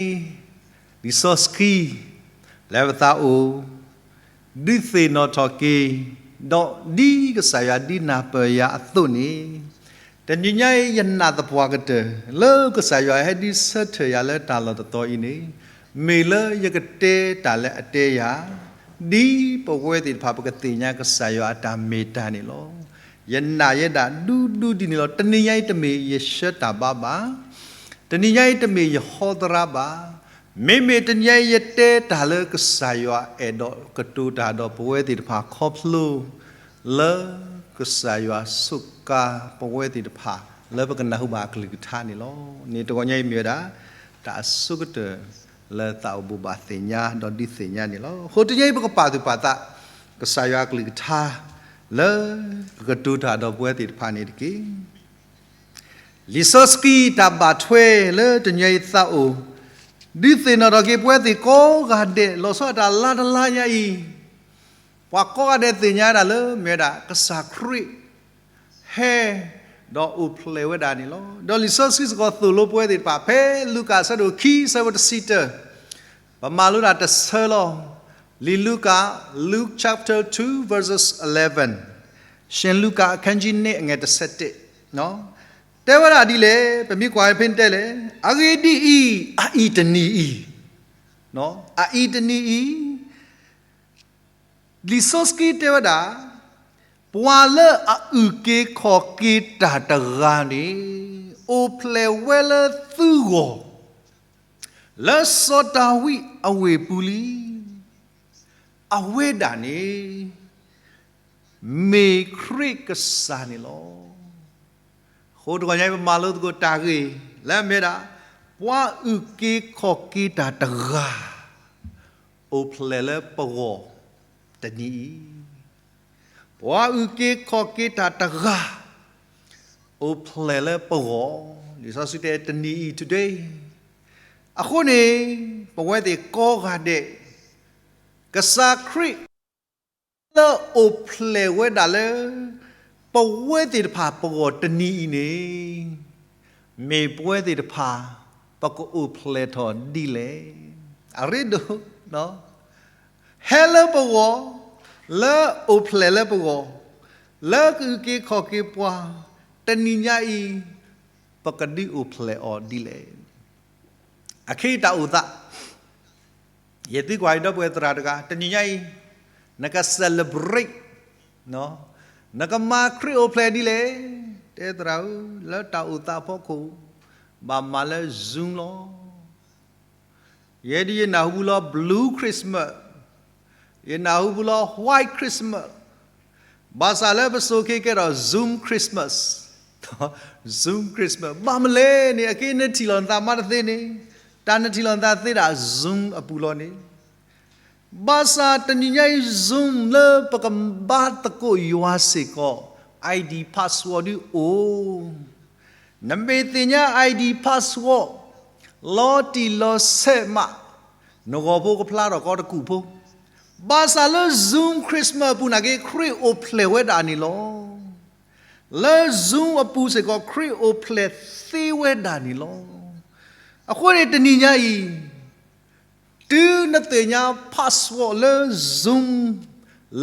လံာ်စီဆှံ လၢပသးအိၣ် ဒုးသ့ၣ်နီၣ်ထီၣ်က့ၤ ဒီးဒ်ကစၢ်ယွၤဒုးနၢ်ပၢၢ်ယၤအသိးန့ၣ်, တနံၤညါအံၤယနာ်သပှၢ်ကတၢၢ် လၢကစၢ်ယွၤဟဲဒုးဆၢထၢၣ်ယၤလၢတၢ်လီၢ်တတီၤအံၤန့ၣ်, မ့ၢ်လၢယကတဲတၢ်လၢအတဲယၤ ဒ်ပဝဲသ့ၣ်တဖၣ်ပကသ့ၣ်ညါကစၢ်ယွၤအတၢ်မ့ၢ်တၢ်န့ၣ်လီၤ. ယနာ်ယဲဒၣ်ဒူဒူဒ်န့ၣ်လီၤ. တနံၤညါအံၤတမ့ၢ်ယဆှၢတၢ်ဘါဘၣ်, တနံၤညါအံၤတမ့ၢ်ယဟီသရၣ်ဘၣ်, မ့မ့ၢ်တနံၤညါအံၤယတဲတၢ်လၢကစၢ်ယွၤအဲၣ်ဒိးကတိၤတၢ်ဒီးပဝဲသ့ၣ်တဖၣ်ခီဖျိ လၢကစၢ်ယွၤစူးကါပဝဲသ့ၣ်တဖၣ် လၢပကနၢ်ဟူဘၣ်အကလုၢ်ကထါန့ၣ်လီၤ. န့ၣ်တဂီၤညါအံၤမ့ၢ်ဝဲဒၣ် တၢ်အဆိကတၢၢ်လၢသးအိၣ်ဘိးဘၣ်သ့ၣ်ညါဒီးဒုးသ့ၣ်ညါန့ၣ်လီၤ. အဃိတနံၤညါအံၤပကပာ်သူၣ်ပာ်သး ကစၢ်ယွၤအကလုၢ်ကထါ လၢကကတိၤတၢ်ဒီးပဝဲသ့ၣ်တဖၣ်န့ၣ်တက့ၢ်. လံာ်စီဆှံတၢ်ဘၣ်ထွဲလၢတနံၤညါအံၤသးအိၣ် ဒုးသ့ၣ်နီၣ်ထီၣ်က့ၤပဝဲသ့ၣ်ကိးဂၤဒဲး လီၤဆီဒၣ်တၢ်လါတလါညါအံၤ, ပှၤကိးဂၤဒဲးသ့ၣ်ညါဝဲဒၣ်လၢ မ့ၢ်ဝဲဒၣ်ကစၢ်ခရံာ် ဟဲဒီးအိၣ်ဖျဲၣ်ဝဲဒၣ်န့ၣ်လီၤ. ဒီးလံာ်စီဆှံစ့ၢ်ကီးသိၣ်လိပဝဲသ့ၣ်တဖၣ် ဖဲလူၤကၣ်အဆၢဒိၣ်ခံ အဆၢဖိတဆံတၢ, ပမၤလိဒၣ်တဆၢလီၤ. လံာ်လူၤကၣ် Luke chapter two verses eleven, ရှင်လူၤကၣ်အခန်းကြီးနှစ် အငယ်တစ်ဆယ့်တစ်, တဲဝဲဒၣ်ဒ်လဲၣ်, ပမ့ၢ်ကွၢ်ဖဲန့ၣ်တဲလဲၣ်, အဂ့ၢ်ဒ်အံၤ, အအံၤတနံၤအံၤ, အအံၤတနံၤအံၤ လံာ်စီဆှံတဲဝဲဒၣ်, ပှၤလၢအအုၣ်က့ၤခီၣ်က့ၤတၢ်တဂၤန့ၣ် အိၣ်ဖျဲၣ်ဝဲလၢသုဂီၢ် လၢစီၤဒၤဝံးအဝ့ၢ်ပူၤလံ. အဝဲဒၣ်န့ၣ် မ့ၢ်ခရံာ်ကစၢ်န့ၣ်လီၤ. အဃိတဂီၤညါအံၤ ပမၤလိသကိးတၢ်ဂ့ၢ်လၢအမ့ၢ်ဝဲဒၣ် ပှၤအုၣ်က့ၤခီၣ်က့ၤတၢ်တဂၤ အိၣ်ဖျဲၣ်လၢပဂီၢ်တနံၤအံၤ, ပှၤအုၣ်က့ၤခီၣ်က့ၤတၢ်တဂၤ အိၣ်ဖျဲၣ်လၢပဂီၢ်, လံာ်စီဆှံတဲတနံၤအံၤ today. အဃိန့ၣ် ပဝဲသ့ၣ်ကိးဂၤဒဲး ကစၢ်ခရံာ် လၢအိၣ်ဖျဲၣ်ဝဲဒၣ်လၢ ပဝဲသ့ၣ်တဖၣ်ပဂီၢ်တနံၤအံၤန့ၣ်, မ့ၢ်ပဝဲသ့ၣ်တဖၣ် ပကအိၣ်ဖျဲၣ်ထီၣ်ဒ်လဲၣ်. အရ့ဒိၣ်, ဟဲလၢပဂီၢ်, လၢအိၣ်ဖျဲၣ်လၢပဂီၢ်, လၢကအုၣ်က့ၤခီၣ်က့ၤပှၤ, တနံၤညါအံၤ ပကဒုးအိၣ်ဖျဲၣ်အီၤဒ်လဲၣ်. အခ့အတၢ်အိၣ်သး ယသံကွၢ်အံၤဒီပုၢ်ဝဲၢ်သရၣ်တဂၤ, တနံၤညါအံၤ နက celebrate, နကမၤခရံာ်အိၣ်ဖျဲၣ်ဒ်လဲၣ်. တဲသရၣ်ဧၢ, လၢတၢ်အိၣ်သးအဖီခိၣ် ဘၣ်မၤလၢ Zoom လီၤ. ယဲဒၣ်ယနၢ်ဟူလီၤ Blue Christmas, ယနၢ်ဟူလီၤ White Christmas, ဘၣ်ဆၣ်လၢပစိၤခဲကဲထီၣ် Zoom Christmas, Zoom Christmas ဘၣ်မနုၤလဲၣ်န့ၣ် အက့နထံၣ်လီၤနသးမါတသ့န့ၣ်, တၢ်နထံၣ်လီၤနသးသ့ဒၣ် Zoom အပူၤလီၤန့ၣ်. ဘၣ်ဆၣ်တနံၤညါအံၤ Zoom လၢပကဘါသကိးယွၤစ့ၢ်ကီး ID password ဒုအိၣ်. နမ့ၢ်သ့ၣ်ညါ ID password လီၤတံၢ်လီၤဆဲးမး, နဂီၢ်ဖိကဖျါထီၣ်ကီတကူာ်ဖိ. ဘၣ်ဆၣ်လၢ Zoom Christmas အပူၤနာ်က့ ခရံာ်အိၣ်ဖျဲၣ်ဝဲဒၣ်န့ၣ်လီၤ. လၢ Zoom အပူၤစ့ၢ်ကီး ခရံာ်အိၣ်ဖျဲၣ်သ့ဝဲဒၣ်န့ၣ်လီၤ. အဃိန့ၣ်တနံၤညါအံၤ တုၤနသ့ၣ်ညါ password လၢ Zoom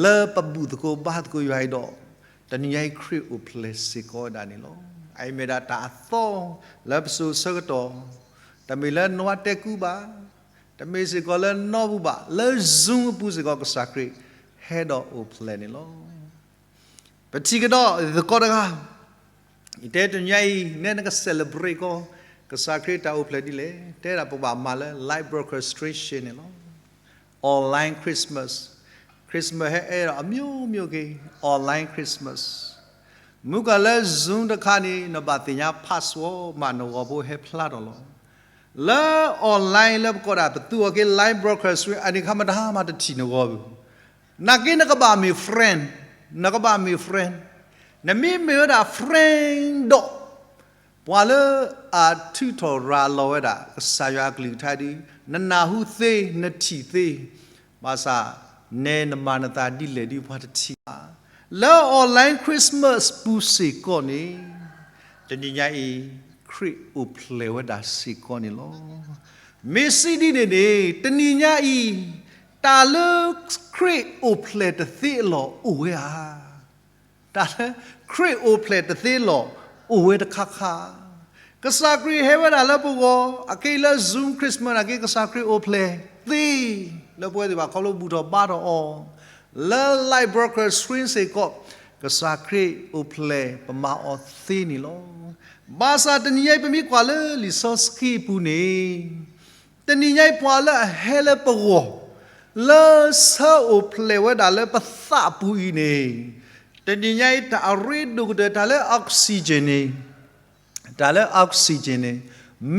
လၢပဘူၣ်သကိးဘါသကိးယွၤအံၤဒီး, တနံၤညါအံၤခရံာ်အိၣ်ဖျဲၣ်စ့ၢ်ကီးဝဲဒၣ်န့ၣ်လီၤ. အအံၤမ့ၢ်ဒၣ်တၢ်အသီလၢပစိၤဆၢကတီၢ်, တမ့ၢ်လၢနဝၤတဲကူဘၣ်, တမ့ၢ်စ့ၢ်ကီးလၢနီပူၤဘၣ်, လၢ Zoom အပူၤစ့ၢ်ကီး ကစၢ်ခရံာ်ဟဲဒီးအိၣ်ဖျဲၣ်န့ၣ်လီၤ. ပထံၣ်ကဒီးသကိးတဂၤ, ယတဲတနံၤညါအံၤ နဲနက celebrate ကီး ကစၢ်ခရံာ်တၢ်အိၣ်ဖျဲၣ်ဒ်လဲၣ်, တဲဒၣ်ပဘၣ်မၤလၢ live broadcasting န့ၣ်လီၤ. Online Christmas, Christmas ဟဲအဲၣ်ဒီးအမျိုးမျိုးက့ၤ online Christmas. မုၢ်ကလၢ Zoom တခါန့ၣ် နဘၣ်သ့ၣ်ညါ password မး နဂီၢ်ဖိဟဲဖျါထီၣ်လီၤ. လၢ online လၢပကိးဒၣ်ပသူအီၤက့ၤ live broadcasting အန့ၣ်ခါမတၤမးတထံၣ်နဂီၢ်ဘၣ်. နာ်က့နကဘၣ်မ့ၢ် friend, နကဘၣ်မ့ၢ် friend, နမ့ၢ်မ့ၢ်ဝဲဒၣ် friend ဒီး ပှၤလၢအထုးထီၣ်ရၤလီၤဝဲဒၣ် ကစၢ်ယွၤအကလုၢ်ကထါဒ် နနၢ်ဟူသ့ နထံၣ်သ့, ဘၣ်ဆၣ် နဲနမၤနသးဒ်လဲၣ်ဒ်ပှၤတထံၣ်ဘၣ်. လၢ online Christmas ပူၤစ့ၢ်ကီးန့ၣ်, တနံၤညါအံၤ ခရံာ်အိၣ်ဖျဲၣ်ဝဲဒၣ်စ့ၢ်ကီးန့ၣ်လီၤ. မ့ၢ်စံးဒ်န့ၣ်န့ၣ် တနံၤညါအံၤ တၢ်လၢခရံာ်အိၣ်ဖျဲၣ်တသ့အလီၢ်အိၣ်ဝဲဧါ. တၢ်လၢခရံာ်အိၣ်ဖျဲၣ်တသ့အလီၢ်အိၣ်ဝဲတခါခါ, ကစၢ်ခရံာ်ဟဲဝဲဒၣ်လၢပဂီၢ် အခဲအံၤလၢ Zoom Christmas နာ်က့ ကစၢ်ခရံာ်အိၣ်ဖျဲၣ်သ့ လၢပဝဲသ့ၣ်တဖၣ်ခီဖျိဘူၣ်ထီၣ်ဘါထီၣ်အီၤ, လၢ live broadcast screen စ့ၢ်ကီး ကစၢ်ခရံာ်အိၣ်ဖျဲၣ်ပမၤအီၤသ့န့ၣ်လီၤ. ဘၣ်ဆၣ်တနံၤညါအံၤ ပမ့ၢ်ကွၢ်လၢလံာ်စီဆှံအပူၤန့ၣ် တနံၤညါအံၤပှၤလၢအဟဲလၢပဂီၢ် လၢဆၢအိၣ်ဖျဲၣ်ဝဲဒၣ်လၢပသးပူၤအံၤန့ၣ်, တနံၤညါအံၤတၢ်အရ့ဒိၣ်ကတၢၢ် တၢ်လၢ oxygen န့ၣ်, တၢ်လၢ oxygen န့ၣ်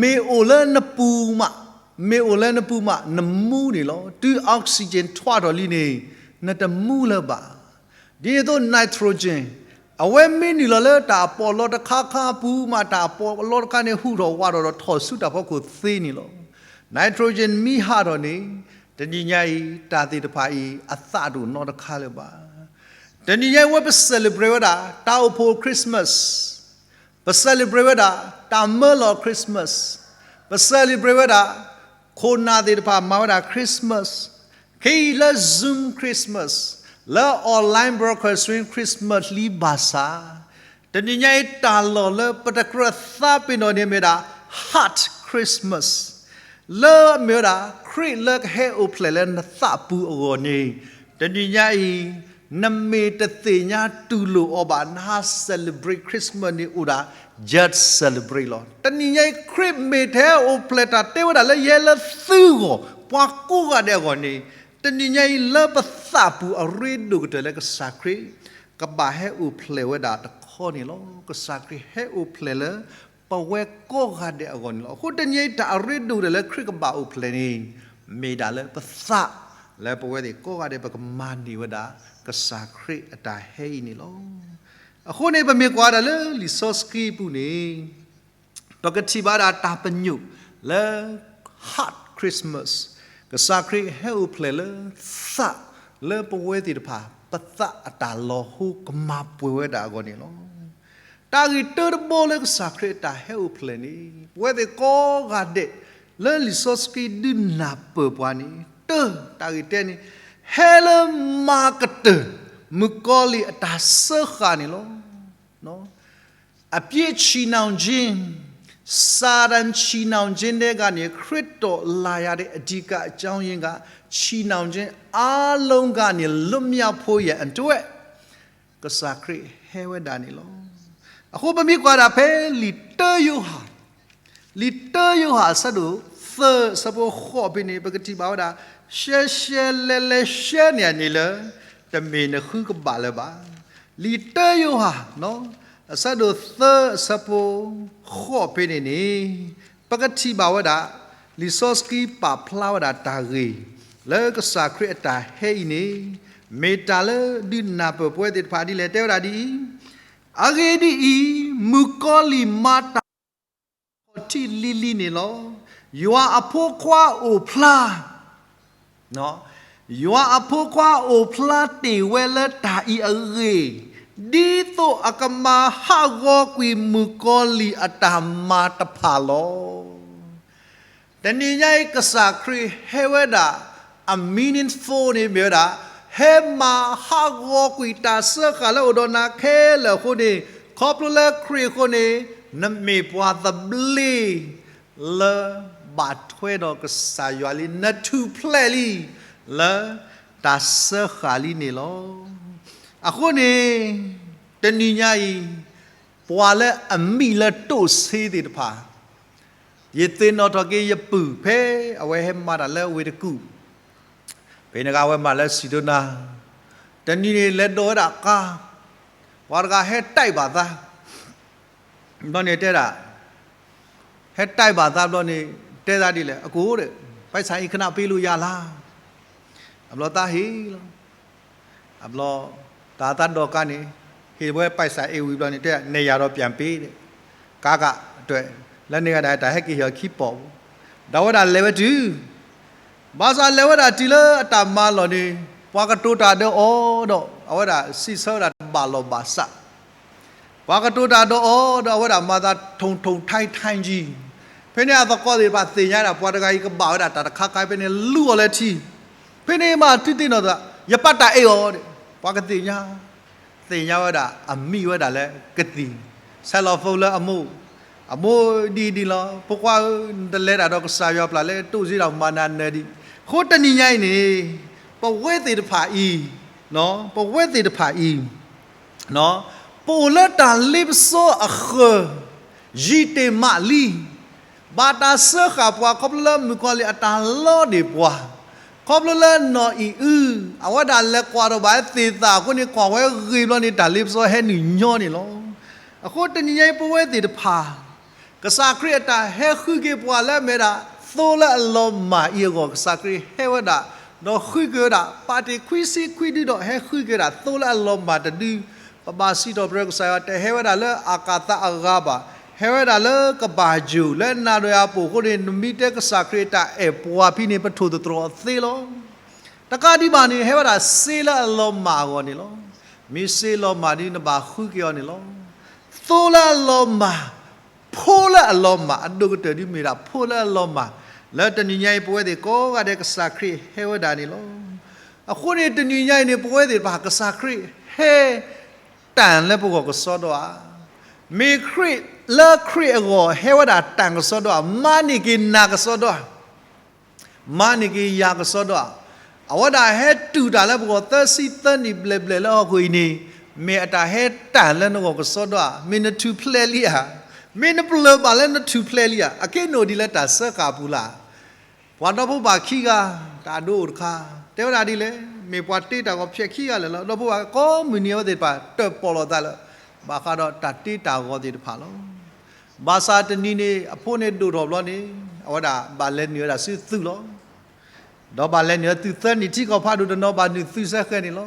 မ့ၢ်အိၣ်လၢနပူၤမး, မ့ၢ်အိၣ်လၢနပူၤမး နမူန့ၣ်လီၤ. တုၤ oxygen ထွးထီၣ်လံန့ၣ် နတမူလၢၤဘၣ်. ဒ်န့ၣ်အသိး nitrogen အဝဲမ့ၢ်နုာ်လီၤလၢတၢ်အပီးအလီတခါခါအပူၤမး တၢ်အပီးအလီတခါန့ၣ် ဟူးထီၣ်ဝးထီၣ်ဒီး ထီၣ်ဆူတၢ်ဖီခိၣ်သ့န့ၣ်လီၤ. nitrogen မ့ၢ်ဟးထီၣ်န့ၣ် တနံၤညါအံၤ တၢ်သ့ၣ်တဖၣ်အံၤ အသးတအိၣ်နီတခါလၢၤဘၣ်. တနံၤညါအံၤ ဝဲပ celebrate ဝဲဒၣ် တၢ်အိၣ်ဖှိၣ် Christmas, ပ celebrate ဝဲဒၣ် တၢ်မၢလီၤ Christmas, ပ celebrate ဝဲဒၣ် ခိၣ်နၢ်သ့ၣ်တဖၣ်မၤဝဲဒၣ် Christmas, ခဲအံၤလၢ Zoom Christmas, လၢ online broadcasting Christmas လံဘၣ်ဆၣ်, တနံၤညါအံၤ တၢ်လီၢ်လၢပတကြၢးသးပ့ၤနီၣ်န့ၣ်မ့ၢ်ဒၣ် Heart Christmas, လၢမ့ၢ်ဝဲဒၣ် ခရံာ်လၢကဟဲအိၣ်ဖျဲၣ်လၢနသးပူၤအဂီၢ်န့ၣ်, တနံၤညါအံၤ နမ့ၢ်တသ့ၣ်ညါတူၢ်လိာ်အီၤဘၣ် နဟး celebrate Christmas န့ၣ်အိၣ်ဒၣ် just celebrate လီၤ. တနံၤညါအံၤ ခရံာ်မ့ၢ်တဟဲအိၣ်ဖျဲၣ်တၢ်တဲဝဲဒၣ်လၢယဟဲလၢသုဂီၢ် ပှၤကိးဂၤဒဲးအဂီၢ်န့ၣ်, တနံၤညါအံၤ လၢပသးပူၤအရ့ဒိၣ်ကတၢၢ်လၢကစၢ်ခရံာ် ကဘၣ်ဟဲအိၣ်ဖျဲၣ်ဝဲဒၣ်တခီန့ၣ်လီၤ. ကစၢ်ခရံာ်ဟဲအိၣ်ဖျဲၣ်လၢ ပဝဲကိးဂၤဒဲးအဂီၢ်န့ၣ်လီၤ. အဃိတနံၤညါအံၤ တၢ်အရ့ဒိၣ်ကတၢၢ်လၢခရံာ်ကဘၣ်အိၣ်ဖျဲၣ်န့ၣ် မ့ၢ်ဒၣ်လၢပသး, လၢပဝဲသ့ၣ်ကိးဂၤဒဲး ပကမၤန့ၢ်ဝဲဒၣ် ကစၢ်ခရံာ်အတၢ်ဟဲအံၤန့ၣ်လီၤ. အဃိန့ၣ် ပမ့ၢ်ကွၢ်ဒၣ်လၢလံာ်စီဆှံအပူၤန့ၣ် ပကထံၣ်ဘၣ်ဒၣ်တၢ်ပညိၣ်လၢ Heart Christmas, ကစၢ်ခရံာ်ဟဲအိၣ်ဖျဲၣ်လၢသး, လၢပဝဲသ့ၣ်တဖၣ် ပသးအတၢ်လီၤဟိကမၤပှဲၤဝဲဒၣ်အဂီၢ်န့ၣ်လီၤ. တၢ်ဂ့ၢ်တၢတဘိလၢကစၢ်ခရံာ်အတၢ်ဟဲအိၣ်ဖျဲၣ်န့ၣ် ပဝဲသ့ၣ်ကိးဂၤဒဲး လၢလံာ်စီဆှံဒုးနၢ်ပၢၢ်ပှၤန့ၣ် တၢ်တၢ်ဂ့ၢ်တဲန့ၣ် ဟဲလၢမၤကတၢၢ် မုၣ်ကီၤလံၢ်အတၢ်စၢဃာ်န့ၣ်လီၤ. အပြစ်ချည်နှောင်ခြင်း, စာတန်ချည်နှောင်ခြင်းထဲကနေ ခရစ်တော်လာရတဲ့အဓိကအကြောင်းရင်းက ချည်နှောင်ခြင်းအားလုံးကနေ လွတ်မြောက်ဖို့ရန်အတွက် ကစၢ်ခရံာ်ဟဲဝဲဒၣ်န့ၣ်လီၤ. အဃိပမ့ၢ်ကွၢ်ဒၣ်ဖဲလံာ်တၢယိၤဟၣ်, လံာ်တၢယိၤဟၣ်အဆၢဒိၣ်သၢအဆၢဖိဃိးဖဲန့ၣ် ပကထံၣ်ဘၣ်ဝဲဒၣ် ရှဲရှဲလဲလဲရှဲန့ၣ်န့ၣ်လၢ တမ့ၢ်နဃုကဘၣ်လၢၤဘၣ်. လံာ်တၢယိၤဟၣ် အဆၢဒိၣ်သၢအဆၢဖိဃိးဖဲန့ၣ်န့ၣ် ပကထံၣ်ဘၣ်ဝဲဒၣ် လံာ်စီဆှံပာ်ဖျါဝဲဒၣ်တၢ်ဂ့ၢ် လၢကစၢ်ခရံာ်အတၢ်ဟဲအံၤန့ၣ် မ့ၢ်တၢ်လၢဒုးနၢ်ပၢၢ်ပဝဲသ့ၣ်တဖၣ်ဒ်လဲၣ် တဲဝဲဒၣ်ဒ်အံၤ, အဂ့ၢ်ဒ်အံၤ, မုၣ်ကီၤလံၢ်မၤတၢ် ခီၣ်ထံးလံၤလံၤန့ၣ်လီၤ. ယွၤအဖိခွါအိၣ်ဖျါ, ယွၤအဖိခွါအိၣ်ဖျါတ့ၢ်ဝဲလၢတၢ်အံၤအဂ့ၢ်, ဒ်သိးအကမၤဟးဂီၤကွံာ်မုၣ်ကီၤလံၢ်အတၢ်မၤတဖၣ်လီၤ. တနံၤညါအံၤ ကစၢ်ခရံာ်ဟဲဝဲဒၣ် အ meaningful န့ၣ်မ့ၢ်ဝဲဒၣ် ဟဲမၤဟးဂီၤကွံာ်တၢ်စၢဃာ်လၢအိၣ်ဒီးနၤခဲလၢာ်အဃိန့ၣ်, ခီဖျိလၢခရံာ်အဃိန့ၣ်, နမ့ၢ်ပှၤသဘျ့ လၢဘၣ်ထွဲဒီးကစၢ်ယွၤလံ, နထူၣ်ဖျဲးလံ လၢတၢ်စၢဃာ်လံန့ၣ်လီၤ. အဃိန့ၣ် တနံၤညါအံၤ ပှၤလၢအမံလၢတိၢ်ဆ့သ့ၣ်တဖၣ်, ယသ့ၣ်နီၣ်ထီၣ်က့ၤယပုၢ်ဖဲအဝဲဟဲမၤတၢ်လၢဝ့ၢ်တကူၣ်, ဖဲန့ၣ်အခါအဝဲမၤလၢစံးဒိနၤ, တနံၤန့ၣ်လဲၤဒိးဝဲဒၣ်ကါ, ပှၤတဂၤဟဲတဲဘၣ်သး ဘျီန့ၣ်တဲဒၣ်, ဟဲတဲဘၣ်သးဘျီန့ၣ် တဲသးဒ်လဲၣ်, အကိၣ်ဒီး ပိုက်ဆံအိတ်ခဏပေးလို့ရလား, အဘျီသးဟ့ၣ်လီၤ. အဘျီ တၢ်သးဒိးကါန့ၣ် ဟ့ၣ်ဝဲပိုက်ဆံအိတ်ဝံၤဘျီန့ၣ် တဲ နှစ်ရာတော့ပြန်ပေး ဒီး ကားခ အတွက် လၢန့ၣ်ဂၤဒၣ်တၢ်ဟဲက့ၤဟ့ၣ်အီၤခံပိာ်, ဒီးအဝဲဒၣ်လဲၤဝဲတုၤ ဘၣ်ဆၣ်လဲၤဝဲဒၣ်တုၤလၢအတၢ်မၤလီၢ်န့ၣ် ပှၤကတိၤတၢ်ဒီးအီၤဒီး အဝဲဒၣ်စံးဆၢဝဲဒၣ်တဘၣ်လီၢ်ဘၣ်စး, ပှၤကတိၤတၢ်ဒီးအီၤဒီး အဝဲဒၣ်မၤသး ထုံထုံထိုင်းထိုင်းကြီး, ဖဲ ဖဲန့ၣ်အသကိးသ့ၣ်တဖၣ်သ့ၣ်ညါဒၣ် ပှၤတဂၤအံၤကဘၣ်ဝဲဒၣ်တၢ်တခါခါ ဖဲန့ၣ်လူအီၤလၢထံ, ဖဲန့ၣ်မး ထုးတ့ၢ်နီၣ်သး ယပၢ်တၢ်အဲၣ်အီၤ, ပှၤကသ့ၣ်ညါ, သ့ၣ်ညါဝဲဒၣ် အမံၤဝဲဒၣ်လၢကသံၣ်, ဆဲးလီၤ phone လၢအမိၢ်, အမိၢ်ဒ်အံၤဒ်အံၤလီၤ, ဖိခွါဧၢ, နတလဲၤတၢ်ဒီးကစၢ်ယွၤပျၢ်လဲၣ်, တိၣ်စ့ဒီးမၤနၤနၢၤဒံး, အဃိတနံၤညါအံၤန့ၣ် ပဝဲသ့ၣ်တဖၣ်အံၤ, ပဝဲသ့ၣ်တဖၣ်အံၤ ပအိၣ်လၢတၢ်လ့ပစီအဃၢၤ ယံာ်တ့ၢ်မးလံ, ဘၣ်တၢ်စၢဃာ်ပှၤခီဖျိလၢမုၣ်ကီၤလံၢ်အတၢ်လီဒ့ၣ်ပှၤ, ခီဖျိလၢနီၢ်အံၣ်အု, အဝဲဒၣ်လဲၤကွၢ်ဒီးဘၣ်သ့ၣ်သၣ်အဃိန့ၣ် ကွၢ်ဝဲဂ့ၤဘျီန့ၣ် တၢ်လ့ပစီဟဲနုာ်ညီန့ၣ်လီၤ. အဃိတနံၤညါအံၤ ပဝဲသ့ၣ်တဖၣ် ကစၢ်ခရံာ်အတၢ်ဟဲဃုက့ၤပှၤလၢအမ့ၢ်ဒၣ် သိလၢအလီၤမၢ်အံၤအဂီၢ် ကစၢ်ခရံာ်ဟဲဝဲဒၣ်, ဒီးဃုက့ၤဝဲဒၣ် ပာ်တ့ၢ်ခွံဆံခွံဒုဒီး ဟဲဃုက့ၤဝဲဒၣ် သိလၢအလီၤမၢ်တဒု, ပဘၣ်စံးထီၣ်ပတြၢၤကစၢ်ယွၤ တဟဲဝဲဒၣ်လၢအကၤသးအဂၤဘၣ်, ဟဲဝဲဒၣ်လၢကဘၣ်ယိာ် လၢနၤဒီးယၤအပူၤအဃိန့ၣ် နမ့ၢ်တဲကစၢ်ခရံာ်အတၢ်အဲၣ်ပှၤဖဲန့ၣ် ပထိၣ်သတြီၤအီၤသ့လီၤ. တကးဒံးဘၣ်န့ၣ် ဟဲဝဲဒၣ်စ့လၢအလီၤမၢ်အဂီၢ်န့ၣ်လီၤ. မ့ၢ်စ့လီၤမၢ်ဒ်နဘၣ်ဃုက့ၤအီၤန့ၣ်လီၤ. သိလၢအလီၤမၢ်, ဖိလၢအလီၤမၢ်, အဒိၣ်ကတၢၢ်ဒ်မ့ၢ်ဒၣ်ဖိလၢအလီၤမၢ်, လၢတနံၤညါအံၤပဝဲသ့ၣ်ကိးဂၤဒဲးကစၢ်ခရံာ်ဟဲဝဲဒၣ်န့ၣ်လီၤ. အဃိန့ၣ်တနံၤညါအံၤန့ၣ် ပဝဲသ့ၣ်တဖၣ်ကစၢ်ခရံာ်ဟဲ တၢ်လၢပဂီၢ်ကစီဒီဧါ. မ့ၢ်ခရံာ်လၢခရံာ်အဂီၢ်ဟဲဝဲဒၣ်တၢ်ကစီဒီဧါ, မၤန့ၢ်က့ၤနၤကစီဒီဧါ, မၤန့ၢ်က့ၤယၤကစီဒီဧါ. အဝဲဒၣ်ဟဲတူၢ်တၢ်လၢပဂီၢ်သၢဆံသၢနံၣ်ဘျဲၣ်ဘျဲၣ်လၢဟီၣ်ခိၣ်အံၤန့ၣ် မ့ၢ်အတၢ်ဟဲတၢ်လၢနဂီၢ်ကစီဒီဧါ, မ့ၢ်နထူၣ်ဖျဲးလံဧါ, မ့ၢ်နပျၢၢ်ဘၣ်လၢနထူၣ်ဖျဲးလံဧါ, အက့နအိၣ်ဒ်လၢတၢ်စၢဃာ်အပူၤလၢ် ပှၤဒီဖိပၢ်ခံဂၤ တၢ်ဒိအိၣ်တခါ တဲဝဲဒၣ်ဒ်လဲၣ်, မ့ၢ်ပှၤတ့တၢ်ဂီၤဖျဲးခံဂၤလၢာ်လီၤ. ဒီဖိပၢ်ကိးမုၢ်နံၤအဝဲသ့ၣ်တဖၣ် တၢၣ်ပီၣ်လိာ်သးလၢ ဘၣ်ဃးဒီးတၢ်တ့တၢ်ဂီၤသ့ၣ်တဖၣ်လီၤ. ဘၣ်ဆၣ်တနံၤန့ၣ် အဖိန့ၣ်ဒိၣ်ထီၣ်ဘျီန့ၣ် အဝဲဒၣ်ဘၣ်လဲၤနုာ်ဝဲဒၣ်ဆူသုးလီၤ. ဒီးဘၣ်လဲၤနုာ်သုးသၢနံၣ်ထံကီၢ်ဖးဒိၣ်တနီၤ ဘၣ်နုာ်သုးစဲဃဲန့ၣ်လီၤ.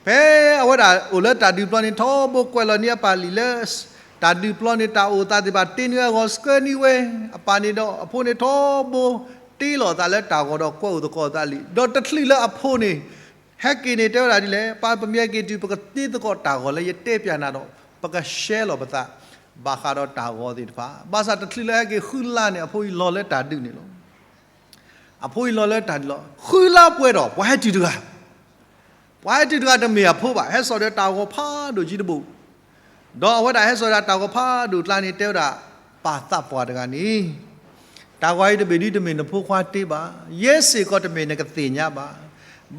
ဖဲအဝဲဒၣ်အိၣ်လၢတၢ်ဒုးပျီန့ၣ် ထီဘိကွဲးလီၤန့ၢ်အပၢ်လံာ်လၢ တၢ်ဒုးပျီန့ၣ် တၢ်အိၣ်သးသ့ၣ်တဖၣ်တ့န့ၢ်အဂီၢ် ဆှၢန့ၢ်ဝဲ, အပၢ်န့ၣ်ဒီးအဖိန့ၣ်ထီဘိတ့လီၤသးလၢတၢ်ဂီၤဒီးကွဲးအိၣ်သကိးသးလံာ်, ဒီးတချုးလၢအဖိန့ၣ် ဟဲက့ၤန့ၣ်တဲဝဲဒၣ်ဒ်လဲၣ်, ပၢ်ပမ့ၢ်ဟဲက့ၤတုၤ ပကတ့သကိးတၢ်ဂီၤလၢယတဲပၠးနၤဒီး ပကရှဲလီၤပသး ဘၣ်ဃးဒီးတၢ်ဂီၤသ့ၣ်တဖၣ်. ဘၣ်ဆၣ်တချုးလၢဟဲက့ၤဃုလါန့ၣ် အဖိအံၤလီၤလၢတၢ်ဒုးန့ၣ်လီၤ. အဖိအံၤလီၤလၢတၢ်ဒုးလီၤ. ဃုလါပှဲၤဒီး ပှၤဟဲတုၤတဂၤ ပှၤဟဲတုၤတဂၤတမ့ၢ်အဖိဘၣ်, ဟဲစိာ်ဒီးတၢ်ဂီၤဖးဒိၣ်ကံတဘိ, ဒီးအဝဲဒၣ်ဟဲစိာ်ဒီးတၢ်ဂီၤဖးဒိၣ်ကျါန့ၣ် တဲဝဲဒၣ် ပၢ်သးပှၢ်တဂၤန့ၣ်, တၢ်ဂီၤအံၤတဘ့ၣ်ဒ်တမ့ၢ်နဖိခွါတ့ဘၣ်, ယဲစ့ၢ်ကီးတမ့ၢ်နကသ့ၣ်ညါဘၣ်.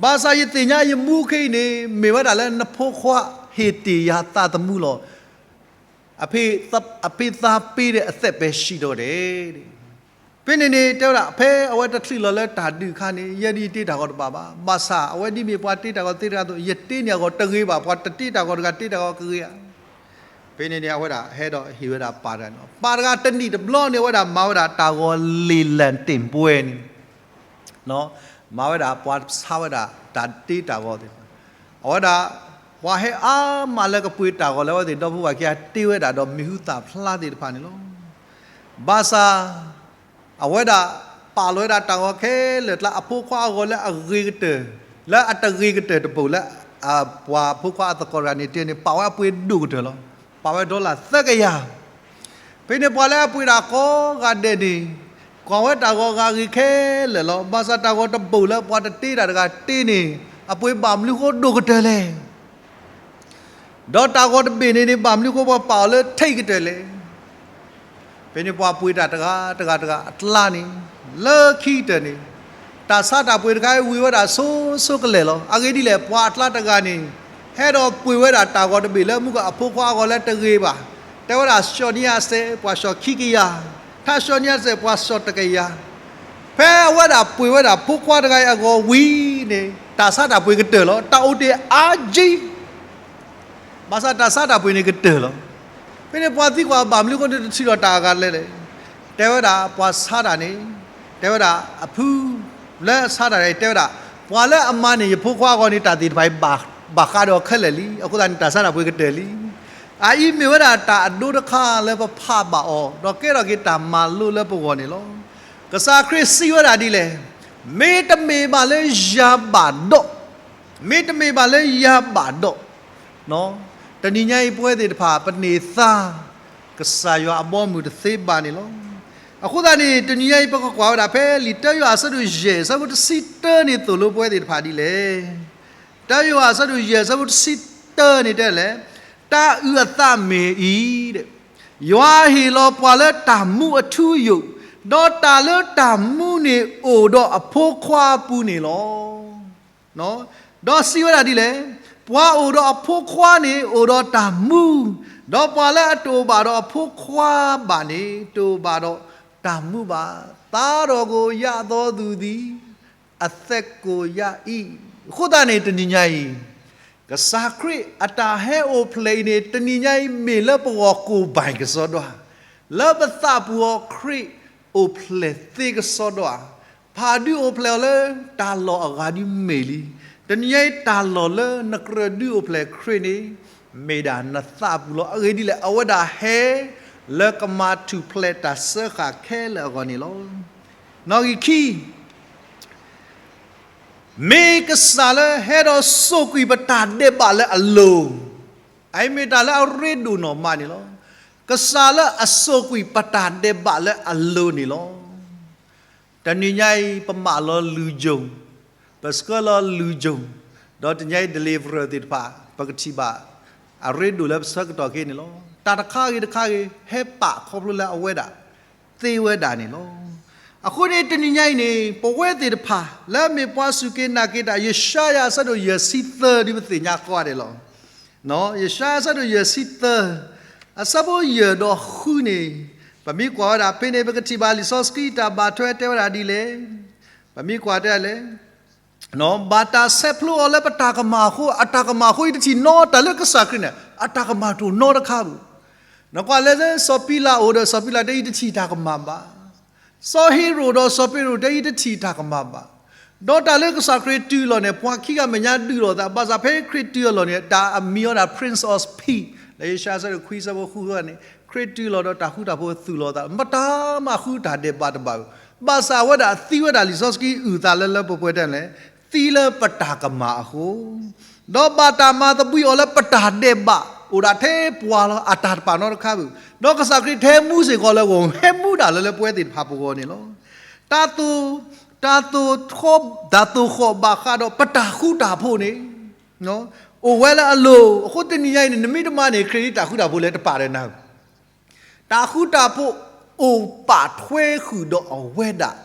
ဘၣ်ဆၣ်ယသ့ၣ်ညါယမူခဲအံၤန့ၣ် မ့ၢ်ဝဲဒၣ်လၢနဖိခွါဟ့ၣ်တ့ၢ်ယၤသးသမူလီၤ. အဖံသးပ့ဒီးအသက်ပဲရှိတော့တယ်. ဖဲန့ၣ်န့ၣ် တဲဝဲဒၣ် ဖဲအဝဲတချုးလီၤလၢတၢ်ဒုးအခါန့ၣ် ယဲဒ်ယတ့တၢ်ဂီၤတဘၣ်ဘၣ်. ဘၣ်ဆၣ်အဝဲဒ်မ့ၢ်ပှၤတ့တၢ်ဂီၤသ့တဂၤအသိး ယတ့န့ၢ်အဂီၢ်တဂ့ၤဘၣ်. ပှၤတတ့တၢ်ဂီၤတဂၤတ့တၢ်ဂီၤကဂ့ၤဧါ. ဖဲန့ၣ်န့ၣ် အဝဲဒၣ်ဟဲဒီးဟ့ၣ်ဝဲဒၣ်ပၢ်တဂၤန့ၣ်လီၤ. ပၢ်တဂၤတနံၣ်တဘျီန့ၣ် အဝဲဒၣ်မၤဝဲဒၣ်တၢ်ဂီၤလ့ၣ်လၣ်တ့ၣ်ပှဲၤန့ၣ် မၤဝဲဒၣ်ပှၤဆါဝဲဒၣ်တၢ်တ့တၢ်ဂီၤသ့ၣ်တဖၣ်, အဝဲဒၣ် ပှၤဟဲအါမးလၢကပှ့ၤတၢ်ဂီၤလၢအဝဲသ့ၣ်ဒီဖိပၢ်ခံဂၤတ့ဝဲဒၣ်ဒီးမံၤဟူသၣ်ဖျါသ့ၣ်တဖၣ်န့ၣ်လီၤ. ဘၣ်ဆၣ် အဝဲဒၣ်ပာ်လီၤဝဲဒၣ်တၢ်ဂီၤခဲလၢာ်ကျါ အဖိခွါအဂီၤလၢအဂ့ၤကတၢၢ်, လၢအတဂ့ၤကတၢၢ်တပိၤလၢ ပှၤဖိခွါအသကိးတဂၤန့ၣ်တဲန့ၣ် ပာ်ဝဲအပှ့ၤဒိၣ်ကတၢၢ်လီၤ. ပာ်ဝဲ dollar သၢကယၤ ဖဲန့ၣ်ပှၤလၢအပှ့ၤတၢ်ကိးဂၤဒဲးန့ၣ် ကွၢ်ဝဲတၢ်ဂီၤဂ့ၤခဲလၢာ်လီၤ. ဘၣ်ဆၣ်တၢ်ဂီၤတဘိၣ်လၢပှၤတတ့တၢ်တဂၤတ့န့ၣ် အပှ့ၤဘၣ်မနုၤဃိဒိၣ်ကတၢၢ်လဲၣ်. ဒီးတၢ်ဂီၤတဘ့ၣ်န့ၣ်န့ၣ် ဘၣ်မနုၤဃိပှၤပာ်အီၤလၢထံးကတၢၢ်လဲၣ်. ဖဲန့ၣ်ပှၤပှ့ၤတၢ်တဂၤတဂၤတဂၤအကျါန့ၣ် လၢခံကတၢၢ်န့ၣ် တၢ်ဆါတၢ်ပှ့ၤတခါအံၤဝံၤဝဲဒၣ်ဆိဆိကလဲာ်လီၤ. အဂ့ၢ်ဒ်လဲၣ် ပှၤအကျါတဂၤန့ၣ် ဟဲဒီးပှ့ၤဝဲဒၣ်တၢ်ဂီၤတဘ့ၣ်လၢမုၢ်ကီၢ်အဖိခွါအဂီၤလၢတဂ့ၤဘၣ်. တဲဝဲဒၣ် ဆှီၣ်နံၤအစဲး ပှၤဆှီၣ်ခံကယၤ, ထါဆှီၣ်နံၤအစဲး ပှၤဆှီၣ်တကယၤ. ဖဲအဝဲဒၣ်ပှ့ၤဝဲဒၣ်ဖိခွါတဂၤအံၤအဂီၤဝံၤန့ၣ် တၢ်ဆါတၢ်ပှ့ၤကတၢၢ်လီၤ. တၢ်အိၣ်တ့ၢ်အါကံ ဘၣ်ဆၣ်တၢ်ဆါတၢ်ပှ့ၤန့ၣ်ကတၢၢ်လီၤ. ဖဲန့ၣ်ပှၤသံကွၢ်ဘၣ်မနုၤဃိန့ၣ်တထုးထီၣ်တၢ်အဂၤလဲၣ်လဲၣ်. တဲဝဲဒၣ်ပှၤဆါတၢ်န့ၣ် တဲဝဲဒၣ်အဖု လၢဆါတၢ်န့ၣ် တဲဝဲဒၣ် ပှၤလၢအမၤန့ၢ်ယဖိခွါအဂီၤန့ၣ် တၢ်သ့ၣ်တဖၣ်အံၤ ဘၣ်ဃးဒီးခဲလၢာ်လံ. အဃိသတးန့ၣ် တၢ်ဆါတၢ်ပှ့ၤကတၢၢ်လံ. အအံၤမ့ၢ်ဝဲဒၣ်တၢ်အဒိတခါလၢပဖးဘၣ်အီၤ ဒီးကဲထီၣ်က့ၤတၢ်မၤလိလၢပဂီၢ်န့ၣ်လီၤ. ကစၢ်ခရံာ်စံးဝဲဒၣ်ဒ်လဲၣ်, မ့တမ့ၢ်ဘၣ်လၢယၤဘၣ်ဒီး မ့တမ့ၢ်ဘၣ်လၢယၤဘၣ်ဒီး, တနံၤညါအံၤပဝဲသ့ၣ်တဖၣ် ပန့ၢ်သါ ကစၢ်ယွၤအဘီအမုၢ်တသ့ဘၣ်န့ၣ်လီၤ. အဃိသတးန့ၣ် တနံၤညါအံၤ ပကကွၢ်ဝဲဒၣ်ဖဲလံာ်တၢယိၤဟၣ်အဆၢဒိၣ်ယဲၢ် အဆၢဖိတဆံတၢန့ၣ်သိၣ်လိပဝဲသ့ၣ်တဖၣ်ဒ်လဲၣ်. တၢယိၤဟၣ်အဆၢဒိၣ်ယဲၢ် အဆၢဖိတဆံတၢန့ၣ်တဲလဲၣ်, တၢ်အုၣ်အသးမ့ၢ်အံၤ, ယွၤဟ့ၣ်လီၤပှၤလၢတၢ်မူအထူအယိာ်, ဒီးတၢ်လၢတၢ်မူန့ၣ်အိၣ်ဒီးအဖိခွါအပူၤန့ၣ်လီၤ. ဒီးစံးဝဲဒၣ်ဒ်လဲၣ်, ပှၤအိၣ်ဒီးအဖိခွါန့ၣ်အိၣ်ဒီးတၢ်မူ, ဒီးပှၤလၢအတအိၣ်ဘၣ်ဒီးအဖိခွါဘၣ်န့ၣ် တအိၣ်ဘၣ်ဒီးတၢ်မူဘၣ်. သးဒီးကယၤအသိးသူၣ်သံ, အသက်ကိုရ၏. အဃိသတးန့ၣ် တနံၤညါအံၤ ကစၢ်ခရံာ်အတၢ်ဟဲအိၣ်ဖျဲၣ်အံၤန့ၣ် တနံၤညါအံၤမ့ၢ်လၢပဂီၢ်ကိၢ်ဘၣ်ကစီဒီဧါ, လၢပသးပူၤအီၤခရံာ်အိၣ်ဖျဲၣ်သ့ကစီဒီဧါ, ဖးဒုးအိၣ်ဖျဲၣ်အီၤလၢတၢ်လီၢ်အဂၤဒ်မ့ၢ်လံ. တနံၤညါအံၤတၢ်လီၢ်လၢနကြၢးဒုးအိၣ်ဖျဲၣ်ခရံာ်န့ၣ် မ့ၢ်ဒၣ်နသးပူၤလီၤ. အဂ့ၢ်ဒ်လဲၣ်, အဝဲဒၣ်ဟဲလၢကမၤထူၣ်ဖျဲးတၢ်စၢဃာ်ခဲလၢာ်အဂီၢ်န့ၣ်လီၤ. နီၣ်ဂံၢ်ခံ မ့ၢ်ကစၢ်လၢဟဲဒီးစိာ်ကွံာ်ပတၢ်ဒဲးဘးလၢအလိၤ, အအံၤမ့ၢ်တၢ်လၢအရ့ဒိၣ်နီၢ်မးန့ၣ်လီၤ. ကစၢ်လၢအစိာ်ကွံာ်ပတၢ်ဒဲးဘးလၢအလိၤန့ၣ်လီၤ. တနံၤညါအံၤ ပမၤလီၤလုၢ်ကၠိၣ်, ပဆှၢလီၤလုၢ်ကၠိၣ်, ဒီးတနံၤညါအံၤ deliverer သ့ၣ်တဖၣ် ပကထံၣ်ဘၣ် အရ့ဒိၣ်လၢပဆၢကတီၢ်ခဲအံၤန့ၣ်လီၤ. တၢ်တခါဂ့ၤတခါဂ့ၤ ဟဲပာ်ခီဖျိလၢအဝဲဒၣ် သ့ဝဲဒၣ်န့ၣ်လီၤ. အဃိန့ၣ် တနံၤညါအံၤန့ၣ် ပဝဲသ့ၣ်တဖၣ် လၢအမ့ၢ်ပှၤစူၢ်က့ၤနာ်က့ၤတၢ် ယၡါယၤအဆၢဒိၣ်ယဲၢ်ဆံသၢ ဒ်ပသ့ၣ်ညါဃီဂၤဒဲးလီၤ. ယၡါယၤအဆၢဒိၣ်ယဲၢ်ဆံသၢ အဆၢဖိယဲၢ်ဒီးဃုန့ၣ်, ပမ့ၢ်ကွၢ်ဝဲဒၣ်ဖဲန့ၣ် ပကထံၣ်ဘၣ်လံာ်စီဆှံတၢ်ဘၣ်ထွဲတဲဝဲဒၣ်ဒ်လဲၣ်. ပမ့ၢ်ကွၢ်တဲလဲၣ်, ဘၣ်တၢ်ဆဲးဖျိအီၤလၢပတၢ်ကမၣ်အဃိ, အတၢ်ကမၣ်အဃိ ယတထံၣ်နီတၢ်လၢကစၢ်ခရံာ်န့ၣ် အတၢ်ကမၣ်တအိၣ်နီတခါပူၤ. နကွၢ်လၢစီၤပံလးအိၣ်ဒီး စီၤပံလးတဲ ယတထံၣ်တၢ်ကမၣ်ဘၣ်. စီၤဟ့ရိာ်ဒီးစီၤပ့းတရူးတဲ ယတထံၣ်တၢ်ကမၣ်ဘၣ်. ဒီးတၢ်လၢကစၢ်ခရံာ်တုၤအလီၢ်န့ၣ် ပှၤခံဂၤမဲာ်ညါဒုးလိာ်သး, ဘၣ်ဆၣ်ဖဲခရံာ်တုၤအလီၢ်န့ၣ် တၢ်အမံၤအီၤဒၣ် Prince of Peace လၢယၡါယၤအဆၢဒိၣ်ခွံအဆၢဖိဃုန့ၣ်, ခရံာ်တုၤလီၤဒီးတၢ်ဃူတၢ်ဖိးသူၣ်လီၤသး, မတၤမၤဃုတၢ်ဒဲးဘးတဘၣ်ဘၣ်. ဘၣ်ဆၣ်အဝဲဒၣ်သံဝဲဒၣ်လံာ်စီဆှံအုၣ်သးလၢလၢပှဲၤပှဲၤတဲလဲၣ်, သံလၢပတၢ်ကမၣ်အဃိ ဒီးဘၣ်တၢ်မၤသဘှံးအီၤလၢပတၢ်ဒဲးဘး အိၣ်ဒၣ်ထဲပှၤလီၤ, အတၢ်တပာ်နီတခါပူၤ, ဒီးကစၢ်ခရံာ်တဟဲမူစ့ၢ်ကီးလၢဂီၢ်, ဟဲမူဒၣ်လၢလၢပဝဲသ့ၣ်တဖၣ်ပဂီၢ်န့ၣ်လီၤ. တၢ်သိၣ်, တၢ်သိၣ်ဃီ, တၢ်သိၣ်ဃီၣ်ဘၣ်ဃးဒီးပတၢ်ဃူတၢ်ဖိးန့ၣ် အိၣ်ဝဲလၢအလိၤ, အဃိတနံၤညါအံၤန့ၣ် နမ့ၢ်တမၤန့ၢ်ခရံာ်ဒ်တၢ်ဃူတၢ်ဖိးလဲၣ် တပာ်ဒီးနၤ တၢ်ဃူတၢ်ဖိးအိၣ်ပာ်ထွဲဃုာ်ဒီးအဝဲဒၣ်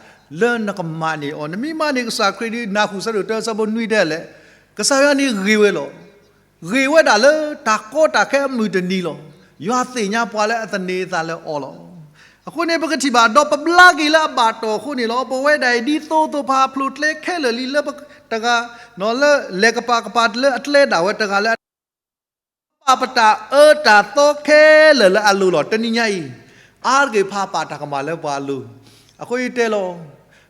လၢနကမၤန့ၢ်အီၤ, နမ့ၢ်မၤန့ၢ်ကစၢ်ခရံာ်ဒ် နၢ်ဃုာ်အဆၢဒိၣ်တၢအဆၢဖိနွံတဲလဲၣ်, ကစၢ်ယွၤန့ၣ်ဂ့ၤဝဲလီၤ. ဂ့ၤဝဲဒၣ်လၢတၢ်ကီတၢ်ခဲအမုၢ်တနံၤလီၤ. ယွၤသ့ၣ်ညါပှၤလၢအသန့ၤအသးလၢအီၤလီၤ. အဃိန့ၣ် ပကထံၣ်ဘၣ် ဒီးပဘျါက့ၤလၢအဘၣ်တီၢ်အဃိန့ၣ်လီၤ. ပဝဲဒၣ်အံၤဒ်သိးသိးဖးဖျိးကျဲခဲလၢာ်လံလၢပတဂၤ, လၢလဲၤကပာ်ကပာ်လၢအကျဲဒၣ်ဝဲတဂၤလၢ ပာ်ပတၢ်အၢတၢ်သီခဲလၢာ်လၢအလိၤလီၤ. တနံၤညါအံၤ အါတက့ၢ်ဖးပာ်တၢ်ကမၣ်လၢပှၤအလိၤ, အဃိယတဲလီၤ,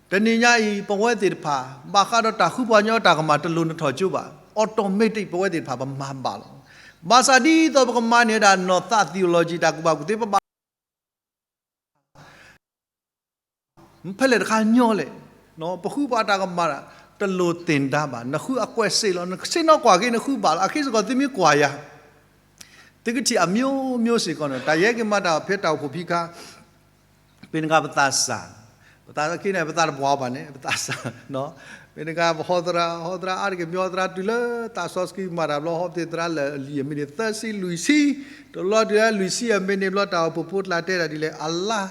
တနံၤညါအံၤ ပဝဲသ့ၣ်တဖၣ် ဘၣ်ဃးဒီးတၢ်ဃူပှၤကညီတၢ်ကမၣ်တလိၤနထီၣ်ကၠိဘၣ်, automatic ပဝဲသ့ၣ်တဖၣ်ပမၤဘၣ်လီၤ. ဘၣ်ဆၣ်ဒ်သိးပကမၤန့ၢ်ဝဲဒၣ်နီၢ်သး theology တၢ်ကူၣ်ဘၣ်ကူၣ်သ့ ပဘၣ် ဖဲလဲၣ်တခါညီလဲၣ်, ပဃုပှၤတၢ်ကမၣ် တလိၤသ့ၣ်ဒါဘၣ်, နဃုအကွဲးစ့ၢ်လီၤ, နဆ့ၣ်နီၤကွၢ်က့ၤ နဃုဘၣ်လီၤ. အခံစ့ၢ်ကီးသုမ့ၢ်ကွၢ်ယၤ, သုကထံၣ်အမျိုးမျိုးစ့ၢ်ကီးန့ၣ်, တၢ်ယဲက့ၤမၤတၢ်ဖဲတၢ်အိၣ်ဖှိၣ်ဖံခါ, မ့ၢ်တခါပသးစၢ်, ပသးခဲန့ၣ် ပသးတပှၢ်ဘၣ်န့ၣ် ပသးစၢ်, မ့ၢ်တခါပဟီသရၣ်, ဟီသရၣ်အါတက့ၢ် မ့ၢ်ဟီသရၣ်တုၤလၢသးစီဆှံမၤတၢ်ဘျီ ဟီသရၣ်လၢအလံာ်အမ့ၢ်န့ၣ် သၢဆံလွံၢ်ဆံ, တဘျီတုၤလၢလွံၢ်ဆံအမ့ၢ်န့ၣ်ဘျီ တၢ်အိၣ်ဖှိၣ်ဖိကျါတဲဒၣ်ဒ်လဲၣ်, အလါ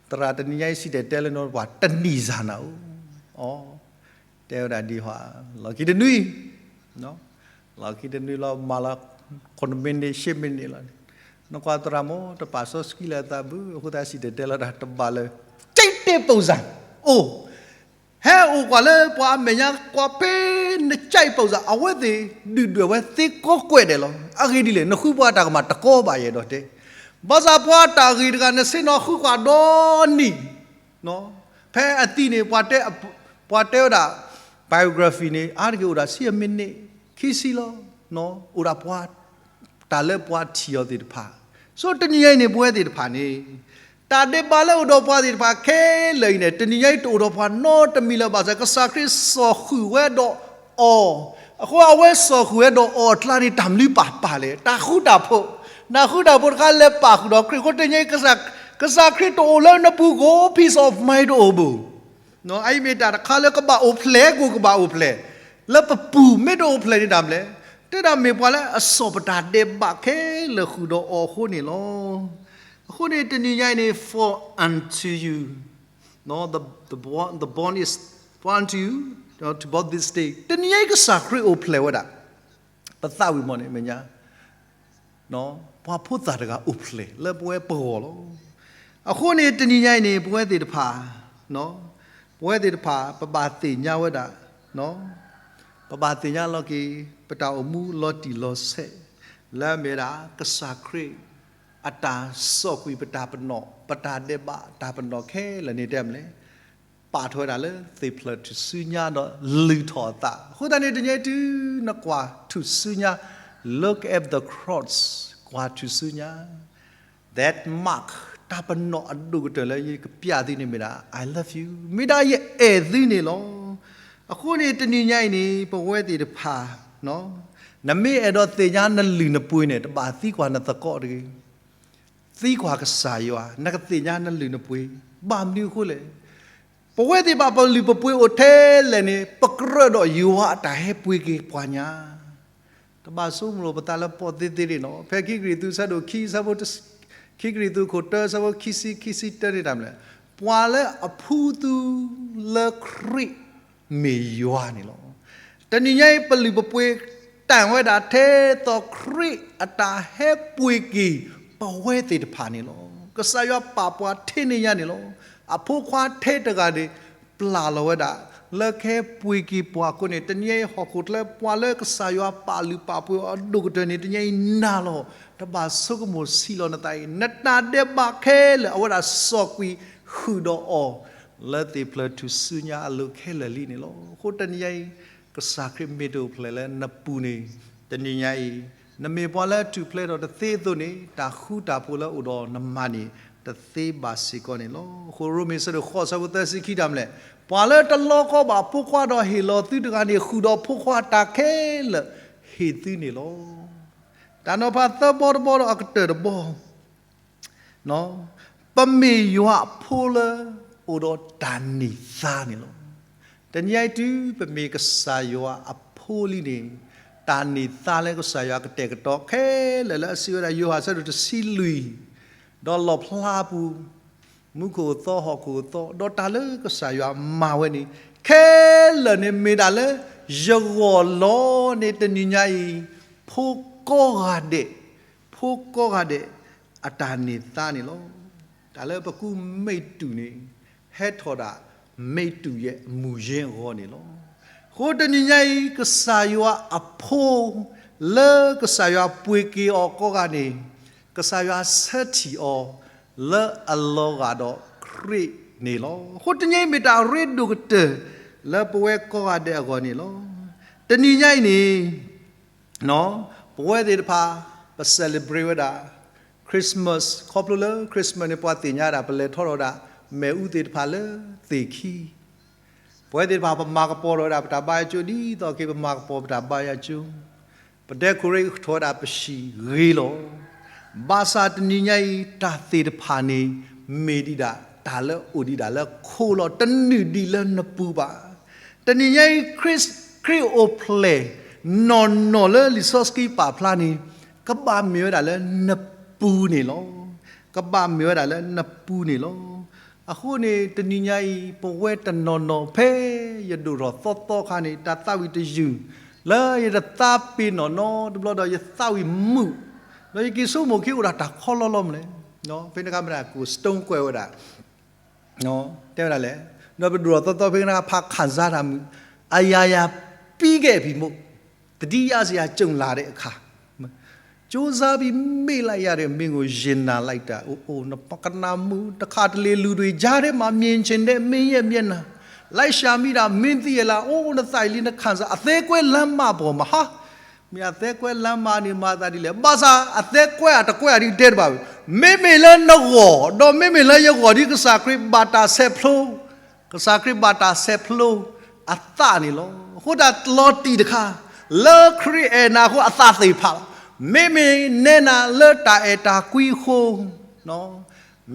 သရၣ်တနံၤညါအံၤစံၣ်တဲၤတဲလၢနပှၤတနံၤစၢ်နၤအိၣ်, တဲဝဲဒၣ်ဒ်ဟီ, လီၢ်ခံတနွံ, လီၢ်ခံတနွံလီၤ မၤလီၤ ခုနစ်မိနစ် ရှစ်မိနစ်လီၤ. နကွၢ်သရၣ်မ့ၢ်တပာ်စီဆှံလၢအသးဘၣ် အဃိသတးစံၣ်တဲၤတဲလီၤတၢ်တဘၣ်လၢ ကြိုက်တဲ့ပုံစံ အိၣ်, ဟဲအိၣ်ကွၢ်လၢပှၤအမဲာ်ညါကွၢ်ဖဲ နကြိုက်ပုံစံ အဝဲသ့ၣ်ဒုၣ်ဒွဲၣ်ဝဲသ့ကိးကွဲၢ်ဒဲးလီၤ. အဂ့ၢ်ဒ်လဲၣ် နဃုပှၤတၢ်ကမၣ်တကီဘၣ်ယဲဒီးတဲ, ဘၣ်ဆၣ်ပှၤတၢ်ဂ့ၤတဂၤ နဆ့ၣ်နီၤဃုကွၢ်ဒီနံၤ ဖဲအသံန့ၣ် ပှၤတဲဝဲဒၣ် biography န့ၣ် အါတက့ၢ်အိၣ်ဒၣ်ဆံအမံးနံး ခံဆံလီၤ. အိၣ်ဒၣ်ပှၤ တၢ်လၢပှၤထံၣ်အီၤသ့ၣ်တဖၣ်, ဆိတနံၤညါအံၤန့ၣ် ပဝဲသ့ၣ်တဖၣ်န့ၣ် တၢ်ဒဲးဘးလၢအိၣ်ဒီးပှၤသ့ၣ်တဖၣ်ခဲလၢာ်အံၤန့ၣ် တနံၤညါအံၤတအိၣ်ဒီးပှၤနီတမံၤလၢၤဘၣ်ဆၣ် ကစၢ်ခရံာ်စိာ်ဃုာ်ဝဲဒီးအီၤ, အဃိအဝဲစိာ်ဃုာ်ဝဲဒီးအီၤအကျါန့ၣ် တၢ်မနုၤပာ်ပာ်လဲၣ်, တၢ်ဃူတၢ်ဖိး, တၢ်ဃူတၢ်ဖိးတခါလဲၤပာ်ဃုာ်ဒီးခရံာ်အဃိ တနံၤညါအံၤ ကစၢ် ကစၢ်ခရံာ်တအိၣ်လၢနပူၤကိး peace of mind တအိၣ်ဘၣ်. အအံၤမ့ၢ်တၢ်တခါလၢကဘၣ်အိၣ်ဖျဲၣ်ကိးကဘၣ်အိၣ်ဖျဲၣ်, လၢပပူၤမ့ၢ်တအိၣ်ဖျဲၣ်န့ၣ်တၢ်မနုၤလဲၣ်, တဲဒၣ်မ့ၢ်ပှၤလၢအစိာ်ပတၢ်ဒဲးဘးခဲလၢာ်ဃုာ်ဒီးအီၤအဃိန့ၣ်လီၤ. အဃိန့ၣ်တနံၤညါအံၤန့ၣ် for unto you, the, the bond is for unto you, to both this day. တနံၤညါအံၤကစၢ်ခရံာ်အိၣ်ဖျဲၣ်ဝဲဒၣ် ပသးဝံၣ်မီၢ်န့ၣ်မဲာ်ညါ ပှၤဖိသၣ်တဂၤအိၣ်ဖျဲၣ်လၢပဝဲပဂီၢ်လီၤ. အဃိန့ၣ်တနံၤညါအံၤန့ၣ် ပဝဲသ့ၣ်တဖၣ်, ပဝဲသ့ၣ်တဖၣ် ပဘၣ်သ့ၣ်ညါဝဲဒၣ်, ပဘၣ်သ့ၣ်ညါလီၤက့ၤ ပတၢ်အိၣ်မူလီၤတံၢ်လီၤဆဲး လၢအမ့ၢ်ဝဲဒၣ် ကစၢ်ခရံာ် အတၢ်စိာ်ကွံာ်ပတၢ်ပနီၣ် ပတၢ်ဒဲးဘးတၢ်ပနီၣ်ခဲလၢာ်န့ၣ်တဲမနုၤလဲၣ် ပာ်ထီၣ်ဝဲဒၣ်လၢသ့ၣ်ဖျၢၣ်ထူၣ်စုညါဒီးလုၢ်ထီၣ်အသး. အဃိသတးန့ၣ် တနံၤညါအံၤတုၤနကွၢ်ထူၣ်စုညါ, look at the cross, ကွၢ်ထူၣ်စုညါ, that mark, တၢ်ပနီၣ်အဒိၣ်ကတၢၢ်လၢယကပျးသုန့ၣ်မ့ၢ်ဒၣ် I love you, မ့ၢ်ဒၣ်ယအဲၣ်သုန့ၣ်လီၤ. အဃိန့ၣ်တနံၤညါအံၤန့ၣ် ပဝဲသ့ၣ်တဖၣ် နမ့ၢ်အဲၣ်ဒိးသ့ၣ်ညါနလုၢ်နပှ့ၤန့ၣ် တဘၣ်သံကွၢ်နသကိးတဂ့ၤ, သံကွၢ်ကစၢ်ယွၤ, နကသ့ၣ်ညါနလုၢ်နပှ့ၤ. ဘၣ်မနုၤအဃိလဲၣ်. ပဝဲသ့ၣ်ဘၣ်ပလုၢ်ပပှ့ၤအိၣ်ထဲလဲၣ်န့ၣ် ပကြၢးဒီးယွၤအတၢ်ဟဲပှ့ၤက့ၤပှၤညါ. တဘၣ်ဆိကမိၣ်ပသးလၢပီၣ်သ့သ့န့ၣ်လီၤ. ဖဲခံကရံၣ်သူးဆၢဒိၣ်ခံဆၢဖိ, ခံကရံၣ်သူးခိၣ်တၢ ဆၢဖိခံဆံ, ခံဆံတၢန့ၣ်တၢ်မနုၤလဲၣ်, ပှၤလၢအဖှူသူလၢခရံာ် မ့ၢ်ယွၤန့ၣ်လီၤ. တနံၤညါအံၤ ပလုၢ်ပပှ့ၤတၢ်ဝဲဒၣ်ထဲသိးခရံာ်အတၢ်ဟဲပှ့ၤက့ၤပဝဲသ့ၣ်တဖၣ်န့ၣ်လီၤ. ကစၢ်ယွၤပာ်ပှၤထဲန့ၣ်ညါန့ၣ်လီၤ. အဖိခွါထဲတဂၤန့ၣ် ပျၢ်လီၤဝဲဒၣ် လၢကဟဲပှ့ၤက့ၤပှၤအဃိန့ၣ် တနံၤညါအံၤဟီၣ်ခိၣ်ချၢ ပှၤလၢကစၢ်ယွၤပာ်လုၢ်ပာ်ပှ့ၤအီၤအဒိၣ်ကတၢၢ်န့ၣ် တနံၤညါအံၤနာ်လီၤ. တဘၣ်ဆိကမိၣ်ဆံးလီၤနသးအံၤ နတၢ်ဒဲးဘးခဲလၢာ် အဝဲဒၣ်စိာ်ကွံာ်ဃုာ်ဒီးအီၤ လၢသ့ၣ်ဖျၢၣ်ထူၣ်စုညါအလိၤခဲလၢာ်လံန့ၣ်လီၤ. အဃိတနံၤညါအံၤ ကစၢ်ခရံာ်မ့ၢ်တအိၣ်ဖျဲၣ်လၢနပူၤန့ၣ် တနံၤညါအံၤ နမ့ၢ်ပှၤလၢအထူၣ်ဖျဲးထီၣ်တသ့အသိးန့ၣ် တၢ်ဃူတၢ်ဖိးလၢအိၣ်ဒီးနမၤန့ၣ် တသ့ဘၣ်စ့ၢ်ကီးန့ၣ်လီၤ. အဃိရိမ့ၤဆၢဒိၣ်ဃိးဆၢဖိသၢဆံခံတၢ်မနုၤလဲၣ်, ပှၤလၢတလီကီဘၣ်ဖိခွါဒီးဟ့ၣ်လီၤသုတဂၤန့ၣ် ဃုာ်ဒီးဖိခွါတၢ်ခဲလၢာ်ဟ့ၣ်သုန့ၣ်လီၤ. တၢ်နီၤဖးသၢဘီတဘီဒီးအကတၢၢ်တဘီ ပမ့ၢ်ယွၤအဖိလၢအိၣ်ဒီးတၢ်န့ၢ်သါန့ၣ်လီၤ. တနံၤအံၤတုၤပမ့ၢ်ကစၢ်ယွၤအဖိလံန့ၣ် တၢ်န့ၢ်သါလၢကစၢ်ယွၤကတဲာ်ကတီၤခဲလၢာ်လၢအစံးဝဲဒၣ်ယိၤဟၣ်ဆၢဒိၣ်တဆံလွံၢ် ဒီးလီၣ်ဖျါပူၤ မူခိၣ်အသီဟီၣ်ခိၣ်အသီ ဒီးတၢ်လၢကစၢ်ယွၤမၤဝဲန့ၣ် ခဲလၢာ်န့ၣ်မ့ၢ်ဒၣ်လၢယဂီၢ်လီၤန့ၣ် တနံၤညါအံၤ ဖိကိးဂၤဒဲး ဖိကိးဂၤဒဲး အတၢ်န့ၢ်သါန့ၣ်လီၤ. တၢ်လၢပကူမ့ၢ်တူၢ်န့ၣ် ဟဲထီၣ်ဒၣ် မ့ၢ်တူၢ်ယဲၢ်မူၤယဲၢ်အဂီၢ်န့ၣ်လီၤ. အဃိတနံၤညါအံၤ ကစၢ်ယွၤအဖိ လၢကစၢ်ယွၤပှ့ၤက့ၤအီၤကိးဂၤန့ၣ် ကစၢ်ယွၤဆၢထံၣ်အီၤ လၢအလီၤဂာ်ဒီးခရံာ်န့ၣ်လီၤ. အဃိတနံၤအံၤမ့ၢ်တၢ်ရ့ဒိၣ်ကတၢၢ် လၢပဝဲကိးဂၤဒဲးအဂီၢ်န့ၣ်လီၤ. တနံၤညါအံၤန့ၣ် ပဝဲသ့ၣ်တဖၣ် ပ celebrate ဝဲဒၣ် Christmas ခီဖျိလၢ Christmas န့ၣ် ပှၤသ့ၣ်ညါဒၣ် ပလဲၤထီထီၣ်ဒၣ် မ့ၣ်အူသ့ၣ်တဖၣ်လၢသ့ၣ်ခံ ပဝဲသ့ၣ်တဖၣ် ပမၤကပီၤထီၣ်ဝဲဒၣ် ပတၢ်ဘါယွၤကၠိ ဒ်သိးက့ၤ ပမၤကပီၤပတၢ်ဘါယွၤကၠိ ပdecorateထီၣ်ဝဲဒၣ်ပဟံၣ်ဂ့ၤလီၤ. ဘၣ်ဆၣ်တနံၤညါအံၤ တၢ်သ့ၣ်တဖၣ်န့ၣ် မ့ၢ်ဒံးဒၣ် တၢ်လၢအိၣ်ဒံးဒၣ်လၢခိလီၤ. တနုာ်ဒံးလၢနပူၤဘၣ်. တနံၤညါအံၤ ခရံာ်အိၣ်ဖျဲၣ် နီၢ်နီၢ်လၢလံာ်စီဆှံပာ်ဖျါန့ၣ် ကဘၣ်မ့ၢ်ဝဲဒၣ်လၢနပူၤန့ၣ်လီၤ. ကဘၣ်မ့ၢ်ဝဲဒၣ်လၢနပူၤန့ၣ်လီၤ. အဃိန့ၣ် တနံၤညါအံၤ ပဝဲတနီၤနီၤဖဲယဒိၣ်ထီၣ်သီသီခါန့ၣ် တၢ်သးဝံၣ်တယုၢ် လၢယတသးပ့ၤနီၣ်နီတဘျီဒီး ယသးဝံၣ်မုာ် ဒီးယက့ၤဆိကမိၣ်က့ၤအိၣ်ဒၣ်တၢ်ခီလီလီမနုၤလဲၣ်. ဖဲန့ၣ်အခါမ့ၢ်ဒၣ် ကိၣ် stone ကွဲးဝဲဒၣ် တဲဝဲဒၣ်လဲၣ်, ဒီးပဒိၣ်ထီၣ်သီသီဖဲန့ၣ်အခါ ဖးခၣ်စါတၢ်မုာ် အရာရာပြီးခဲ့ပြီမို့ သတိရစရာကြုံလာတဲ့အခါ ကြိုးစားပြီးမေ့လိုက်ရတဲ့မင်းကိုရင်နာလိုက်တာ အိုအို နပကနၣ်မုာ် တခါတလေလူတွေကြားထဲမှာမြင်ချင်တဲ့မင်းရဲ့မျက်နှာ လိုက်ရှာမိတာမင်းသိရဲ့လား အိုနသးအံၤလံနခံစား အသဲကွဲလမ်းမပေါ်မှာ ဟာ မ့ၢ်အသဲကွဲလမ်းမန့ၣ်မၤသးဒ်လဲၣ် ဘၣ်ဆၣ်အသဲကွဲအတကွဲအဒ်တဲတဘၣ်ဝဲ မ့မ့ၢ်လၢနဂီၢ် ဒီးမ့မ့ၢ်လၢယဂီၢ်ဒ်ကစၢ်ခရံာ်ဘၣ်တၢ်ဆဲးဖျိ ကစၢ်ခရံာ်ဘၣ်တၢ်ဆဲးဖျိအသးန့ၣ်လီၤ. အဃိတၢ်လီၤတံၢ်တခါ လၢခရံာ်အဲၣ်နၤအဃိအသးသ့ၣ်ဖးလီၤ. မ့မ့ၢ်နဲနၤလၢတၢ်အဲၣ်တၢ်ကွံအဃိ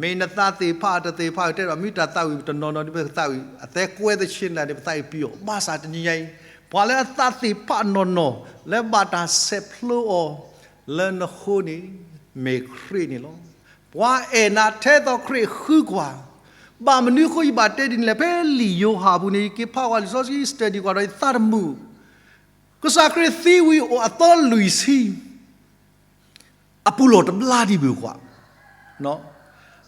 မ့ၢ်နသးသ့ၣ်ဖးတသ့ၣ်ဖး တဲဒီး မ့ၢ်တၢ်သးဝံၣ်တနီၤနီၤဒ်ပသးဝံၣ် အသဲကွဲသဆ့နၤန့ၣ် ပသးဝံၣ်ပယီၤ ဘၣ်ဆၣ်တနံၤညါအံၤ ပှၤလၢအသးသ့ၣ်ဖးနီၢ်နီၢ် လၢဘၣ်တၢ်ဆဲးဖျိအီၤ လၢနဃိန့ၣ် မ့ၢ်ခရံာ်န့ၣ်လီၤ. ပှၤအဲၣ်နၤထဲသိးခရံာ်ဃုကွၢ်. ဘၣ်မနုၤအဃိယဘၣ်တဲဒ်န့ၣ်လဲၣ်, ဖဲလံာ်ယိၤဟၣ်အပူၤန့ၣ် ယက့ၤဖးဝဲလံာ်စီဆှံ study ကွၢ်ဒီးယသးတမုာ် ကစၢ်ခရံာ်သံဝံၤအိၣ်အသီလွံၢ်ဆံ အပူၤလီၢ်တဘျါဒံးဘၣ်ကွၢ်.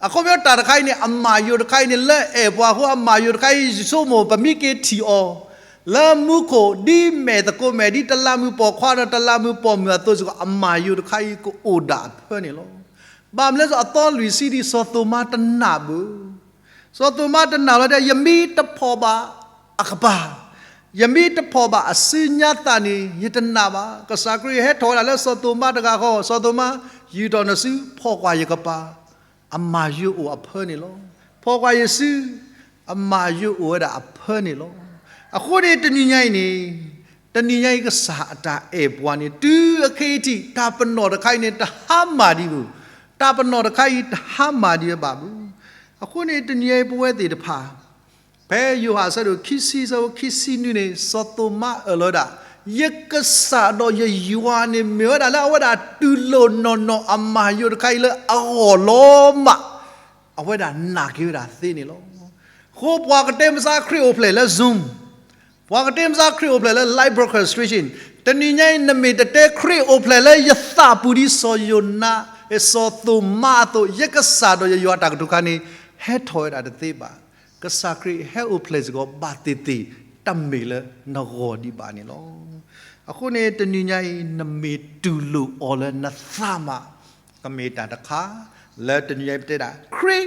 အခီပညီတၢ်တခါအံၤန့ၣ် အမၤယိာ်တခါအံၤန့ၣ် လၢအဲၣ်ပှၤအဃိအမၤယိာ်တခါအံၤ ယဆိကမိၣ် ပမ့ၢ်က့ၤထံၣ်အီၤ လၢမူခိၣ် ဒ်မဲာ်သကိးမဲာ် ဒ်တလးမူးပိာ်ခွါဒီးတလးမူးပိာ်မုၣ်အသိးစ့ၢ်ကီး အမၤယိာ်တခါအံၤကအိၣ်ဒၣ်အဖၢန့ၣ်လီၤ. ဘၣ်မနုၤလဲၣ် အသီလွံၢ်ဆံဒ်စီၤသိၤမါတနာ်ဘၣ်. စီၤသိၤမါတနာ်လီၤဒီး ယမ့ၢ်တဖီၣ်ဘၣ်အကပၤ, ယမ့ၢ်တဖီၣ်ဘၣ်အစုညါသၣ်န့ၣ် ယတနာ်ဘၣ်. ကစၢ်ခရံာ်ဟဲထီၣ်ဝဲဒၣ်လၢစီၤသိၤမါတဂၤဃီ, စီၤသိၤမါ ယူာ်ထီၣ်နစု ဖီၣ်ကွၢ်ယကပၤ, အမၤယိာ်အိၣ်အဖၢန့ၣ်လီၤ. ဖီၣ်ကွၢ်ယစု အမၤယိာ်အိၣ်ဝဲဒၣ်အဖၢန့ၣ်လီၤ. အဃိန့ၣ်တနံၤညါအံၤန့ၣ်, တနံၤညါအံၤကစၢ်အတၢ်အဲၣ်ပှၤန့ၣ် တုၤအခဲအံၤထံး တၢ်ပနီၣ်တခါအံၤန့ၣ် တဟါမၢ်ဒံးဘၣ်. တၢ်ပနီၣ်တခါအံၤ တဟါမၢ်ဒံးဘၣ်ဘၣ်. အဃိန့ၣ်တနံၤညါအံၤပဝဲသ့ၣ်တဖၣ် ဖဲယိၤဟၣ်အဆၢဒိၣ်ခံဆံ အဆၢဖိခံဆံနွံန့ၣ် စီၤသိၤမါအၢၣ်လီၤဝဲဒၣ်, ယကစၢ်ဒီးယယွၤန့ၣ် မ့ၢ်ဝဲဒၣ်လၢအဝဲဒၣ်တူၢ်လိာ်နီၢ်နီၢ်အမၤယိာ်တခါအံၤလၢအဂီၢ်လီၤမး, အဝဲဒၣ်နာ်က့ၤဝဲဒၣ်သ့န့ၣ်လီၤ. အဃိပှၤကတဲမုၢ်ဆါခရံာ်အိၣ်ဖျဲၣ်လၢ Zoom, ပှၤကတဲမုၢ်ဆါခရံာ်အိၣ်ဖျဲၣ်လၢ live broadcast station, တနံၤညါအံၤ နမ့ၢ်တတဲခရံာ်အိၣ်ဖျဲၣ်လၢယသးပူၤဒ်စီၤယိၤနါ, စီၤသိၤမါအသိး, ယကစၢ်ဒီးယယွၤတၢ်ကတိၤခါန့ၣ် ဟဲထီၣ်ဝဲဒၣ်တသ့ဘၣ်. ကစၢ်ခရံာ်ဟဲအိၣ်ဖျဲၣ်စ့ၢ်ကီးဘၣ်သ့ၣ်သ့ၣ် တမ့ၢ်လၢနဂီၢ်ဒံးဘၣ်န့ၣ်လီၤ. အဃိန့ၣ်တနံၤညါအံၤ နမ့ၢ်တူၢ်လိာ်အီၤလၢနသးမး, ကမ့ၢ်တၢ်တခါ လၢတနံၤညါအံၤပတဲဒၣ် ခရံာ်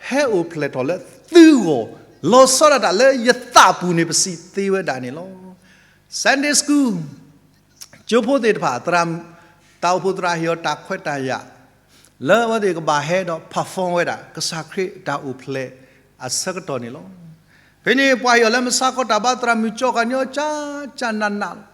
ဟဲအိၣ်ဖျဲၣ်ထီၣ်လၢသုဂီၢ်, လီၤဆီဒၣ်တၢ်လၢယသးပူၤန့ၣ် ပစံးသ့ဝဲဒၣ်န့ၣ်လီၤ. Sunday school ကၠိဖိသ့ၣ်တဖၣ် သရၣ်, တၢ်အိၣ်ဖှိၣ်သရၣ်ဟ့ၣ်အီၤတၢ်ခွဲးတၢ်ယာ် လၢအဝဲသ့ၣ်ကဘၣ်ဟဲဒီး perform ဝဲဒၣ် ကစၢ်ခရံာ်တၢ်အိၣ်ဖျဲၣ်အဆၢကတီၢ်န့ၣ်လီၤ. ဖဲန့ၣ် ပှၤဟ့ၣ်အီၤလၢမုၢ်ဆါခီတၢ်ဘါ သရၣ်မုၣ်ကၠီကၤညီ ကၠၢ်ကၠၢ်နးနးလီ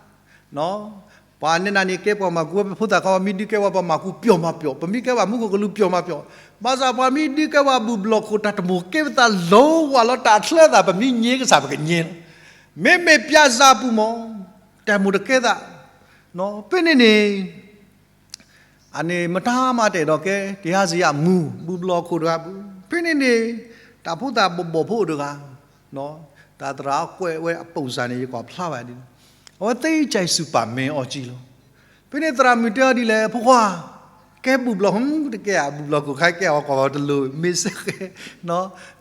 ၤ. ပှၤနဲၣ်နၤန့ၣ် ကဲပှၤမၤကူ ပဖိသၣ်ခွါ ပှၤမ့ၢ်ဒုးကဲပှၤ ပှၤမၤကူပျီမၤပျီ, ပမ့ၢ်ကဲပှၤမူခိၣ်ကလူးပျီမၤပျီ, ဘၣ်ဆၣ်ပှၤမ့ၢ်ဒုးကဲပှၤဘူၣ်ဘျီၣ်ခိၣ် တၢ်တမိၣ်ကဲပသးလီၤဝးလီၤ တၢ်အချၢသၣ် ပမ့ၢ်ညဲကစၢ် ပကညဲလီၤ. မ့မ့ၢ်ပျၢ်စၢ်ပူၤမး တၢ်မိၣ်တကဲသး, ဖဲန့ၣ်န့ၣ် အန့ၣ်မတၤမၤတအဲၣ်ဒိးကဲ ကဟဲစံးယၤမူ ဘူၣ်ဘျီၣ်ခိၣ်တဂၤပူၤ, ဖဲန့ၣ်န့ၣ် တၢ်ဖိသၣ်ဘီၣ်ဘီၣ်ဖိတဂၤ, တၢ်သရၣ်ကွဲးဝဲအပိာ်စၢ်န့ၣ် ယကွၢ်ဖျါဘၣ်ဒ်န့ၣ်, အဝဲသ့ၣ်ကၠဲးစူၣ်ပာ်မ့ၢ်အီကံလီၤ. ဖဲန့ၣ်သရၣ်မုၣ်တဲအီၤဒ်လဲၣ် ဖိခွါ, ကဲဘူၣ်ဘျီၣ် တကဲဧါ ဘူၣ်ဘျီၣ်ခိၣ်ခါ ကဲအီၤကွၢ်ဝဲတလိၤ မ့ၢ်စ့ၢ်ကီး,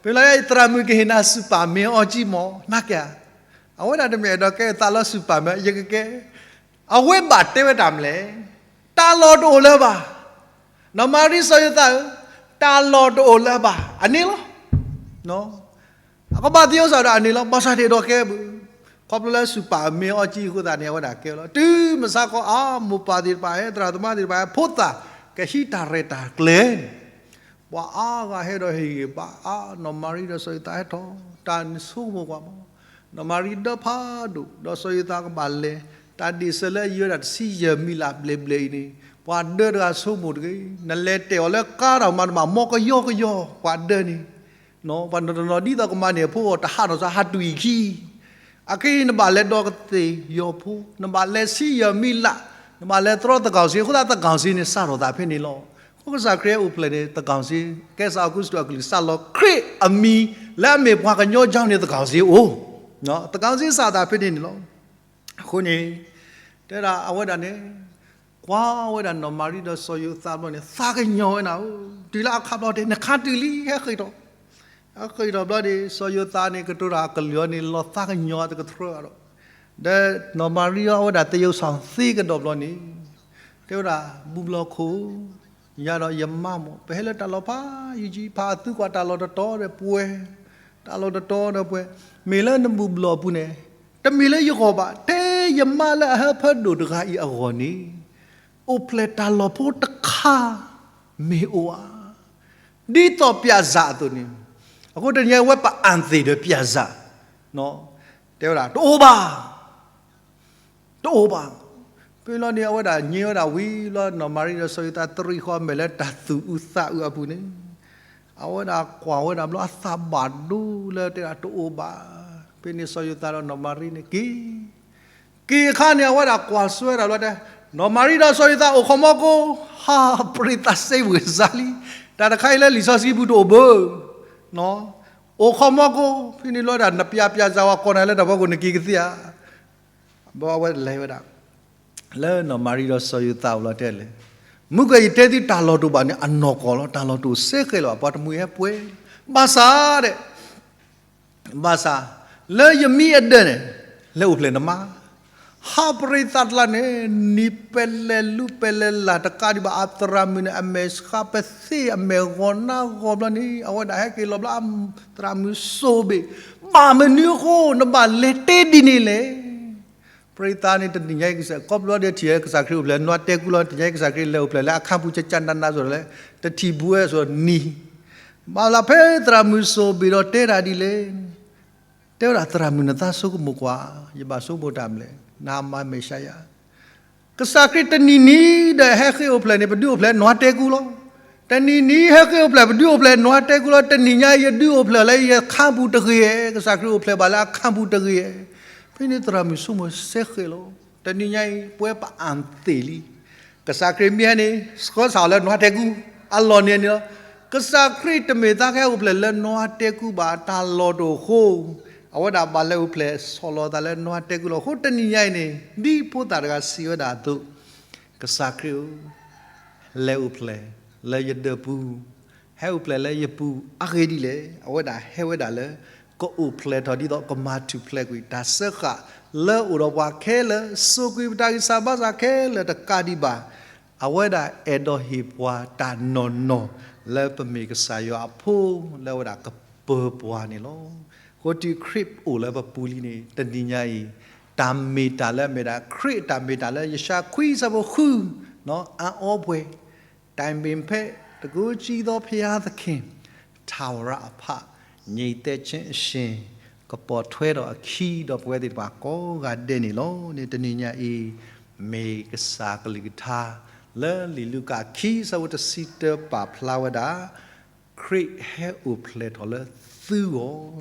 ဖဲလီၤသရၣ်မုၣ်ကဟ့ၣ်နၤစူၣ်ပာ်မ့ၢ်အီကံမး နကဲဧါ, အဝဲဒၣ်တမ့ၢ်အဲၣ်ဒိးကဲသးလီၤ စူၣ်ပာ်မ့ၢ် ယကကဲ အဝဲဘၣ်တဲဝဲတၢ်မနုၤလဲၣ်, တၢ်လီၢ်တအိၣ်လၢၤဘၣ်, နီၢ်မၤရံစီၤယိၤသးဧၢ, တၢ်လီၢ်တအိၣ်လၢၤဘၣ် အန့ၣ်လီၤ. အကဘၣ်သ့ၣ်ညါစ့ၢ်ဒီးအန့ၣ်လီၤ, ဘၣ်ဆၣ်တအဲၣ်ဒိးကဲဘၣ်, ခီဖျိလၢစူၣ်ပာ်မ့ၢ်အီကံအဃိသတးန့ၣ် အဝဲဒၣ်ကဲလီၤ. တုၤမုၢ်ဆါခီအါ မိၢ်ပၢ်သ့ၣ်တဖၣ်ဟဲ သရၣ်သမါသ့ၣ်တဖၣ်ဟဲ ဖိသၣ်ကဟံးတၢ်ရဲၣ်တၢ်ကျဲၤန့ၣ် ပှၤအါဂၤဟဲဒီးဟ့ၣ်ဂံၢ်ဘါအါ, နီၢ်မၤရံဒီးစီၤယိၤသးဟဲထီၣ်, တၢ်န့ၣ်ဆိကမိၣ်ကွၢ်မး, နီၢ်မၤရံဒၢဖးဒိၣ် ဒီးစီၤယိၤသးကဘၣ်လဲၤ, တၢ်ဒ့ၣ်စၢၤလၢအယၢၤဒၣ်တဆံယဲၢ်မံလၣ်ဘျဲၣ်ဘျဲၣ်အံၤန့ၣ် ပှၤဒၢတဂၤဆိကမိၣ်တဂ့ၤ, နလဲၤတဲာ်အီၤလၢကါထီၣ်မး နဘၣ်မီကယီကယီ ပှၤဒၢန့ၣ် ပှၤနီၢ်တနီၢ်ဒ်သိးကမၤန့ၢ်အဖိအီၤ တဟးထီၣ်စ့ၢ် ဟးတွံၢ်အခံ, အခဲအံၤနဘၣ်လဲၤဒီးကသ့ၣ်ယီၤဖိ, နဘၣ်လဲၤဆံးယဲၢ်မံလၣ်, နဘၣ်လဲၤတြီသကီၢ်စ့, အဃိသတးသကီၢ်စ့န့ၣ် စးထီၣ်သးဖဲန့ၣ်လီၤ. အဃိကစၢ်ခရံာ်ဟဲအိၣ်ဖျဲၣ်န့ၣ် သကီၢ်စ့, ကဲစးအီကူစတိၤအကလုၢ်စးလီၤ ခရံာ်အမံၤ လၢအမ့ၢ်ပှၤကညီကၠီန့ၣ် သကီၢ်စ့အိၣ်, သကီၢ်စ့စးထီၣ်သးဖဲန့ၣ်န့ၣ်လီၤ. အဃိန့ၣ် တဲဒၣ်အဝဲဒၣ်န့ၣ် ကွၢ်ဝဲဒၣ်နီၢ်မၤရံဒီးစီၤယိၤသးဘျီန့ၣ် သးကညီၤဝဲနၤဧၢ, တုၤလၢအခါဘျီတဲ နခါတုၤလံ ဟဲဃ့ၢ်ထီၣ်, ဟဲဃ့ၢ်ထီၣ်ဘျီန့ၣ် စီၤယိၤသးန့ၣ် ကတိၤတၢ်အကလုၢ်အီၤန့ၣ် လီၤသးကညီၤတကထြၢဒီး, ဒီးနီၢ်မၤရံအဝဲဒၣ်သယုၢ်စီၣ်သ့ကဒီးဘျီန့ၣ် တဲဝဲဒၣ် ဘူၣ်ဘျီၣ်ခိၣ် ယၤဒီးယမါမး ပဟဲလၢတၢ်လီၢ်ဖးယံာ်ယံာ် ဖးအသုကွၢ်တၢ်လီၢ်တတီၤဒီးပှဲၤ, တၢ်လီၢ်တတီၤဒီးပှဲၤ, မ့ၢ်လၢနဘူၣ်ဘျီၣ်အပူၤန့ၣ် တမ့ၢ်လၢယဂီၢ်ဘၣ်, ထဲယမါလၢအဟၢဖၢဒိၣ်တဂၤအံၤအဂီၢ်န့ၣ် အိၣ်ဖျဲၣ်တၢ်လီၢ်ဖိတခါ မ့ၢ်အိၣ်ဧါ, ဒ်သိးပျၢ်စၢ်အသိးန့ၣ်, အဃိတနံၤအံၤဝဲပအၣ်သ့ၣ်ဒီးပျၢ်စၢ်, တဲဝဲဒၣ် တအိၣ်ဘၣ် တအိၣ်ဘၣ်. ဖဲလီၤန့ၣ် အဝဲဒၣ်ညါဝဲဒၣ်ဝံၤလီၤ နီၢ်မၤရံဒီးစီၤယိၤသးတရံးဃီ အမဲာ်လၢတၢ်သူၣ်အုးသးအုးအပူၤန့ၣ်, အဝဲဒၣ်ကွၢ်ဝဲဒၣ်ဘျီအသးဘၣ်ဒိလၢတဲဒၣ်တအိၣ်ဘၣ်. ဖဲန့ၣ်စီၤယိၤသးဒီးနီၢ်မၤရံန့ၣ်က့ၤ, က့ၤအခါန့ၣ် အဝဲဒၣ်ကွၢ်ဆၢဝဲဒၣ်ဘျီတဲ, နီၢ်မၤရံဒီးစီၤယိၤသးအိၣ်ခိးမီကိ, ဟါ, ပရံသးစဲဝ့ၤစါလံ, တၢ်တခါအံၤလၢလံာ်စီဆှံပူၤတအိၣ်ဘၣ်, အိၣ်ခိးမီကိ, ဖဲန့ၣ်လီၤဒၣ် နပျဲပျဲစၢ်ဝဲကိးနၤလၢတၢ်ဖီခိၣ်နက့ၤကသ့ဧါ. ဘၣ်အဝဲလဲၤဝဲဒၣ် လၢနီၢ်မၤရံဒီးစီၤယိၤသးအအိၣ်လီၤတဲလဲၣ်, မုၢ်ကယံာ်တဲသုတၢ်လီၢ်တအိၣ်ဘၣ်န့ၣ် အနီၢ်ကီၢ်လီၤ, တၢ်လီၢ်တအိၣ်စ့ၢ်ကီးလၢၤဘၣ်, ပှၤတမှံၤဟဲပှဲၤ, ဘၣ်ဆၣ်ဒဲး, ဘၣ်ဆၣ်, လၢယမံအဒၢးန့ၣ်, လဲၤအိၣ်ဖျဲၣ်နမါ, ဟါပရံသးတကျါန့ၣ်, နံၤပဲလဲၤလူၤပဲလဲၤလၢ်တကးဒံးဘၣ် အသရၣ်မုၣ်န့ၣ် အမဲာ်ဆှးပသ့ၣ် အမဲာ်ဂီၤနါဂီၤဘျီန့ၣ် အဝဲဒၣ်ဟဲက့ၤလီၤဘျီ သရၣ်မုၣ်စိၣ်ဘ့ၣ်, ဘၣ်မနုၤအဃိ နဘၣ်လဲၤတဲဒ်န့ၣ်လဲၣ်. ပရံသးန့ၣ်တနံၤညါအံၤ ကစၢ် ခီဖျိဒီးထံၣ်ကစၢ်ခရံာ်အိၣ်ဖျဲၣ်နွါတဲကူလီၤ, တနံၤညါအံၤကစၢ်ခရံာ်လဲၤအိၣ်ဖျဲၣ်လၢအခါပူၤကကနးနးစ့ၢ်ဒီးလဲၣ်, တထံၣ်ဘူးဝဲစ့ၢ်နံၤ, ဘၣ်လၢဖဲသရၣ်မုၣ်စိၣ်ဘ့ၣ်ဒီးတဲဒၣ်ဒ်လဲၣ်, တဲဝဲဒၣ်သရၣ်မုၣ်နသးဆိကမိၣ်ကွၢ်, ယဘၣ်ဆိကမိၣ်တၢ်မနုၤလဲၣ်, နမၤမဲာ်ဆှးယၤ ကစၢ်ခရံာ်တနံၤနံၤဒီးဟဲဃ့ၢ်အိၣ်ဖျဲၣ်န့ၣ် ပဒုးအိၣ်ဖျဲၣ်နွါတဲကူလီၤ. တနံၤနံၤဟဲဃ့ၢ်အိၣ်ဖျဲၣ် ပဒုးအိၣ်ဖျဲၣ်နွါတဲကူလီၤ. တနံၤညါအံၤယဒုးအိၣ်ဖျဲၣ်လၢယခါပူၤတဂ့ၤဧါ, ကစၢ်ခရံာ်အိၣ်ဖျဲၣ်ဘၣ်လၢအခါပူၤတဂ့ၤဧါ. ဖဲန့ၣ်သရၣ်မုၣ်ဆိကမိၣ်စ့ၢ်ကီးလီၤ. တနံၤညါအံၤ ပဝဲပအၣ်သ့ၣ်လံ. ကစၢ်ခရံာ်မ့ၢ်ဟဲန့ၣ် ဆှၢစးအီၤလၢနွါတဲကူ, အလီၢ်န့ၣ်န့ၣ်လီၤ. ကစၢ်ခရံာ်တမ့ၢ်သးကဟဲအိၣ်ဖျဲၣ်လၢနွါတဲကူဘၣ်, တၢ်လီၢ်တအိၣ်အဃိ အဝဲဒၣ်ဘၣ်လဲၤအိၣ်ဖျဲၣ်ဆီၣ်လီၤသးလၢနွါတဲကူလီၤ. အဃိတနံၤညါအံၤန့ၣ် ဒ်ဖိသၣ်တဂၤစံးဝဲဒၣ်အသိး, ကစၢ်ခရံာ်ဧၢ, လဲၤအိၣ်ဖျဲၣ်လၢယဒၢးပူၤ, ဟဲအိၣ်ဖျဲၣ်လၢယပူၤအဂ့ၢ်ဒ်လဲၣ်. အဝဲဒၣ်ဟဲဝဲဒၣ်လၢ ကအိၣ်ဖျဲၣ်ထီၣ်ဒ်သိးကမၤထူၣ်ဖျဲးကွံာ်တၢ်စၢဃာ်လၢအအိၣ်ဒီးပှၤခဲလၢာ်, စူးကွံာ်ပတၢ်ဂံၢ်စၢ်ဘါစၢ်ခဲလၢာ်တကးဒံးဘၣ်. အဝဲဒၣ်အဲၣ်ဒိးဟ့ၣ်ပှၤတၢ်နီၢ်နီၢ် လၢပမ့ၢ်ကစၢ်ယွၤအဖိ လၢအဝဲဒၣ်ကပၢၤပှၤန့ၣ်လီၤ. အဃိတုၤခရံာ်အိၣ်လၢပပူၤလံန့ၣ် တနံၤညါအံၤ တၢ်မ့ၢ်တၢ်လၢအမ့ၢ်ဒၣ်ခရံာ်အတၢ်မ့ၢ်တၢ်လၢ ယၡါယၤခွံဆၢဖိဃု, အါအီပှဲၤ, တိုင်ပင်ဖက်, တန်ခိုးကြီးသောဘုရားသခင်, ထာဝရအဖ, ငြိမ်သက်ခြင်းအရှင်, ကပိာ်ထွဲတော်အခံ, ဒီးပဝဲသ့ၣ်တဖၣ်ကိးဂၤဒဲးန့ၣ်လီၤ. န့ၣ်တနံၤညါအံၤ မ့ၢ်ကစၢ်ကလုၢ်ကထါ လၢလံာ်လူၤကၣ်ခံဆၢဖိတဆံတၢပာ်ဖျါဝဲဒၣ် ခရံာ်ဟဲအိၣ်ဖျဲၣ်ထီၣ်လၢသုဂီၢ်,